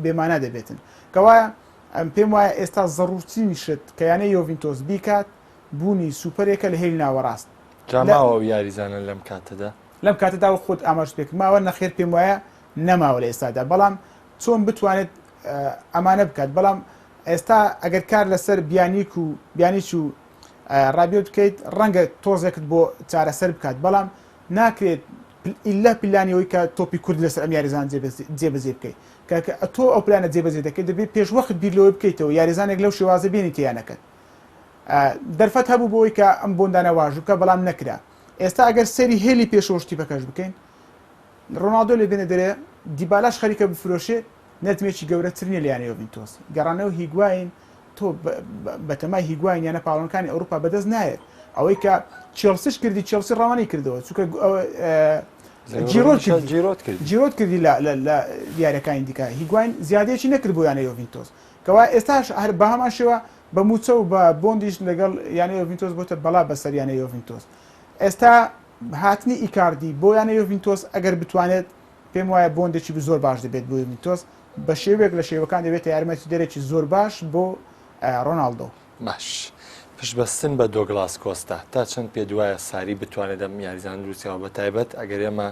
بێمانا دەبێتن کەوایە ئەم پێم وایە ئێستا زەڕورترین شت کە یانەی یۆڤینتۆس بیکات بوونی سوپەرێکە لە هێلی ناوەڕاست. جا ماوە ئەو یاریزانە لەم کاتەدا؟ لەم کاتەدا وەک خۆت ئاماژت پێکرد ماوە؟ نەخێر پێم وایە نەماوە لە ئێستادا بەڵام چۆن بتوانێت ئەمانە بکات بەڵام ئێستا ئەگەر کار لەسەر بیانیک و بیانیچ و ڕابیۆت بکەیت ڕەنگە تۆزێکت بۆ چارەسەر بکات بەڵام ناکرێت ئیلا پلانی ئەوەی کە تۆپی کورد لەسەر ئەم یاریزان جێبەجێ بکەیت کە تۆ ئەو پلانە جێبەجێ دەکەیت دەبێت پێش وەخت بیر لەوەی بکەیتەوە یاریزانێک لەو شێوازە بێنیتە یانەکەت دەرفەت هەبوو بۆی کە ئەم بۆندانە واژوو بکە بەڵام نەکرا ئێستا ئەگەر سەیری هێلی پێشەوەش تیپەکەش بکەین ڕۆناڵدۆ لێ بێنە دەرێ دیبالاش خەریکە بفرۆشێ نەجمێکی گەورەتر نیە لە یانەی یۆڤینتۆس گەڕانەوە هیگواین تۆ بەتەمای هیگواین یانە پاڵەوانەکانی ئەوروپا بەدەست نایەت ئەوەی کە چێڵسیش کردی چێڵسی ڕەوانەی کردەوە چونکە جیرۆت کردی جیرۆت کردی لە یاریەکانی دیکە هیگواین زیادەیەکی نەکرد بۆ یانە یۆڤینتۆس کەوا ئێستاش هەر بە هەمان شێوە بە موچە و بە بۆندیش لەگەڵ یانە یۆڤینتۆس بۆتە بەڵا بەسەر یانە یۆڤینتۆس ئێستا هاتنی ئیکاردی بۆ یانە یۆڤینتۆس ئەگەر بتوانێت پێم وایە بۆندێکی زۆر باش دەبێت بۆ یوڤنتۆس، بە شێوەیەک لە شێوەکان دەبێتە یارمەتیدەرێکی زۆر باش بۆ ڕۆناڵدۆ. باش پشتبەستن بە دۆگلاس کۆستا تا چەند پێت وایە ساری بتوانێت ئەم یاریزانە دروست کات بە تایبەت ئەگەر ئێمە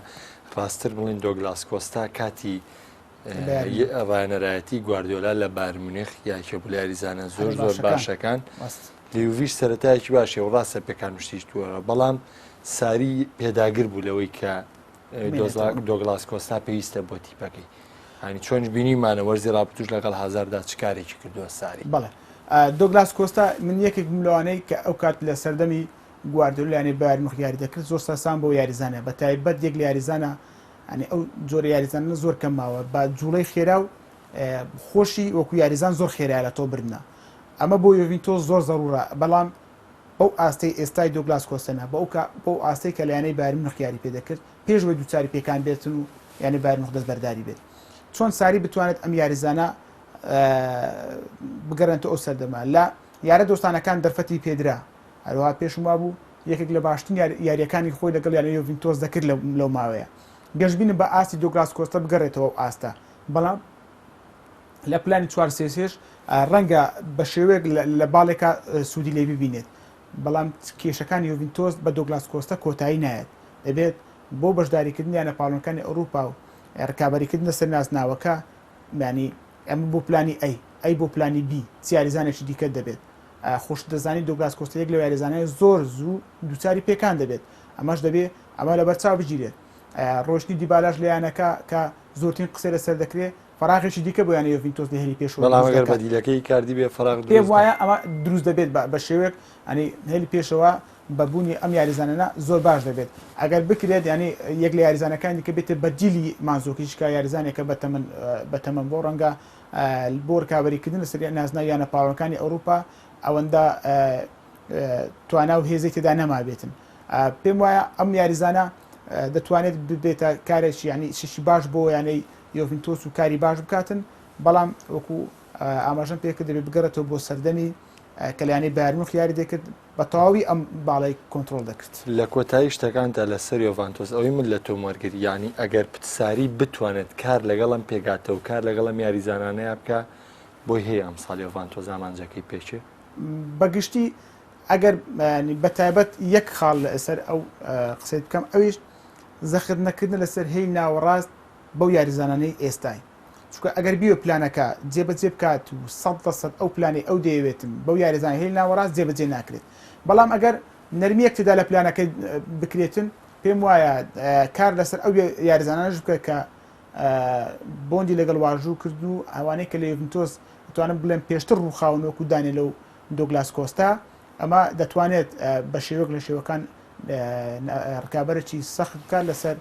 ڕاستتر بڵێین دۆگلاس کۆستا کاتی ڕایەنەرایەتی گواردیۆلا لە بایرن میونخ یاکێ بوو لە یاریزانە زۆر زۆر باشەکان لیوڤیش سەرەتایەکی باشە و ڕاستە پێکان شتیش تووەرە بەڵام ساری پێداگر بوو لەوەی کە دۆگلاس کۆستا پێویستە بۆ تیپەکەی هەنی چۆنش بینیمانە وەرزی ڕابردووش لەگەڵ هازاردا چ کارێکی کردووە ساری. بەڵێ دۆگلاس کۆستا من یەکێک بووم لەوانەی کە ئەو کات لە سەردەمی گواردیۆلا یانەی بایرن میونخ یاری دەکرد زۆر سەرسام بەو یاریزانە بە تایبەت یەک لە یاریزانە یانی ئەو جۆرە یاریزانە زۆر کەم ماوە بە جوڵەی خێرا و خۆشی وەکو یاریزان زۆر خێرایە لە تۆ بردنە ئەمە بۆ یۆڤینتۆس زۆر زەڕوورە بەڵام بەو ئاستەی ئێستای دۆگلاس کۆستا نا، بەو ئاستەی کە لە یانەی بایرن میونخ یاری پێدەکرد، پێش ئەوەی دووچاری پێکان بێتن و یانەی بایرن میونخ دەستبەرداری بێت. چۆن ساری بتوانێت ئەم یاریزانە بگەڕێنێتەوە ئەو سەردەمە؟ لە یارە دۆستانەکان دەرفەتی پێدرا، هەروەها پێشم وابوو یەکێک لە باشترین یارییەکانی خۆی لەگەڵ یانەی یۆڤینتۆس دەکرد لەو ماوەیە. گەشبینم بە ئاستی دۆگلاس کۆستا بگەڕێتەوە ئەو ئاستە، بەڵام لە پلانی چوار سێ سێش ڕەنگە بە شێوەیەک لە باڵێکا سوودی لێ ببینێت، بەڵام کێشەکانی یۆڤینتۆس بە دۆگلاس کۆستا کۆتایی نایەت، دەبێت بۆ بەشداریکردنی یانە پاڵەوانەکانی ئەوروپا و رکابەریکردن لەسەر نازناوەکە، یانی ئەمە بۆ پلانی ئەی، ئەی بۆ پلانی بی چ یاریزانێکی دیکە دەبێت؟ خۆشت دەزانی دۆگلاس کۆستا یەک لەو یاریزانانەیە زۆر زوو دووچاری پێکان دەبێت، ئەمەش دەبێ ئەمە لەبەرچاو بگیرێت. ڕۆیشتنی دیبالاش لە یانەکە کە زۆرترین قسەی لەسەر دەکرێت، فەراغێکی دیکە بۆ یانەی یۆڤینتۆس لە هێلی پێشەوە بەڵام دروست ئەگەر دەکات. بەدیلەکەی ئیکاردی بێ فەراغ پێم دروست وایە نابێت. ئەمە دروست دەبێت بە شێوەیەک ینی هێلی پێشەوە بە بوونی ئەم یاریزانانە زۆر باش دەبێت ئەگەر بکرێت ینی یەک لە یاریزانەکانی دیکە بێتە بەدیلی مانزۆکیش کە یاریزانێکە بەتەمەن بەتەمەن بۆ ڕەنگە بۆ ڕکابەریکردن لەسەر نازناوی یانە پاڵەوانەکانی ئەوروپا ئەوەندە توانا و هێزی تێدا نەمابێتن. پێم وایە ئەم یاریزانە دەتوانێت ببێتە کارێکی ینی شتێکی باش بۆ یانەی یۆڤنتۆس و کاری باش بکاتن بەڵام وەکو ئاماژەم پێکرد دەبێت بگەڕێتەوە بۆ سەردەمی کە لە یانەی بایرن میونخ یاری دەکرد بە تەواوی ئەم باڵای کۆنترۆڵ دەکرد. لە کۆتایی شتەکانتا لەسەر یۆڤانتۆس ئەوەی من لە تۆم وەرگرت یانی ئەگەر پتساری بتوانێت کار لەگەڵ ئەم پێکهاتە و کار لەگەڵ ئەم یاریزانانەیا بکا بۆی هەیە ئەمساڵ یۆڤانتۆس ئامانجەکەی پێکێ؟ بەگشتی ئەگەر بە تایبەت یەک خاڵ لەسەر ئەو قسەی بکەم ئەویش زەخت نەکردنە لەسەر هێلی ناوەڕاست بەو یاریزانانەی ئێستای چونکە ئەگەر بیوێ پلانەکە جێبەجێ بکات و 100% ئەو پلانەی ئەو دەیەوێتن بەو یاریزان هێلی ناوەڕاست جێبەجێ ناکرێت بەڵام ئەگەر نەرمیەک تێدا لە پلانەکە بکرێتن پێم وایە کار لەسەر ئەو یاریزانانەش بکە کە بۆندی لەگەڵ واژوو کردن و ئەوانەی کە لە یوڤنتۆس دەتوانم بڵێم پێشتر ڕووخاون وەکو دانێلۆ و دۆگلاس کۆستا، ئەمە دەتوانێت بە شێوەیەک لە شێوەکان ڕکابەرێکی سەخت بکات لەسەر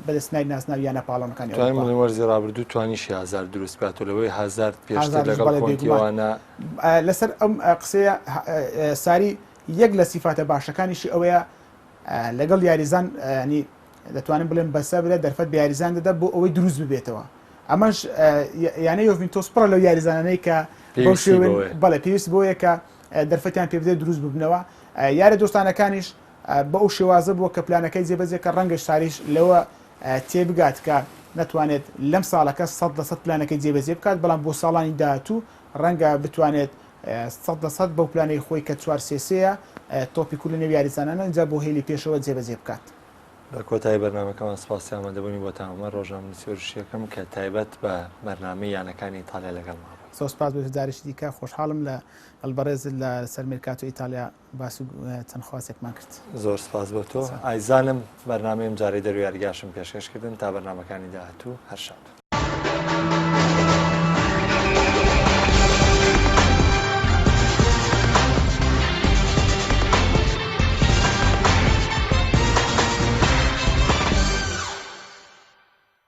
بەدەستهێنانی نازناوی یانە پاڵەوانەکانی توانیم ئەوروپا. بڵێین وەرزی ڕابردوو توانیشی هازارد دروست بکات و لەوەی هازارد پێشتر هازاردیش لەگەڵ بەڵێ بێگومان کۆنتیوانە لەسەر ئەم قسەیە ساری یەک لە سیفاتە باشەکانیشی ئەوەیە لەگەڵ یاریزان ینی. دەتوانم بڵێم بەسەبرە دەرفەت بە یاریزان دەدا بۆ ئەوەی دروست ببێتەوە ئەمەش یانە یۆڤینتۆس پڕە لەو یاریزانانەی کە بەو شێوەیە بەڵێ پێویست بۆیە کە دەرفەتیان پێ بدرێت دروست ببنەوە یارە دۆستانەکانیش بە ئەو شێوازە بووە کە پلانەکەی جێبەجێ کە ڕەنگە ساریش لەوە تێبگات کە نەتوانێت لەم ساڵەکە 100% پلانەکەی جێبەجێ بکات بەڵام بۆ ساڵانی داهاتوو ڕەنگە بتوانێت 100% بەو پلانەی خۆی کە چوار سێ سێیە تۆپی کورد لە نێو یاریزانانە ئینجا بۆ هێلی پێشەوە جێبەجێ بکات. لە کۆتایی بەرنامەکەمان سپاسی ئامادەبوونی بۆتان عومەر ڕۆژنامەنووسی وەرزشیەکەم کە تایبەت بە بەرنامەی یانەکانی ئیتاڵیا لەگەڵمان بووی. زۆر سپاس بۆ جارێکی دیکە خۆشحاڵم لە گەڵ بەڕێزت لە سەر مێرکاتۆ ئیتاڵیا باس و چەند خواسێکمان کرد. زۆر سپاس بۆ تۆ ئایزانم بەرنامەی ئەمجارەی دەرویارگاشم پێشکەش کردن تا بەرنامەکانی داهاتوو هەر شاد.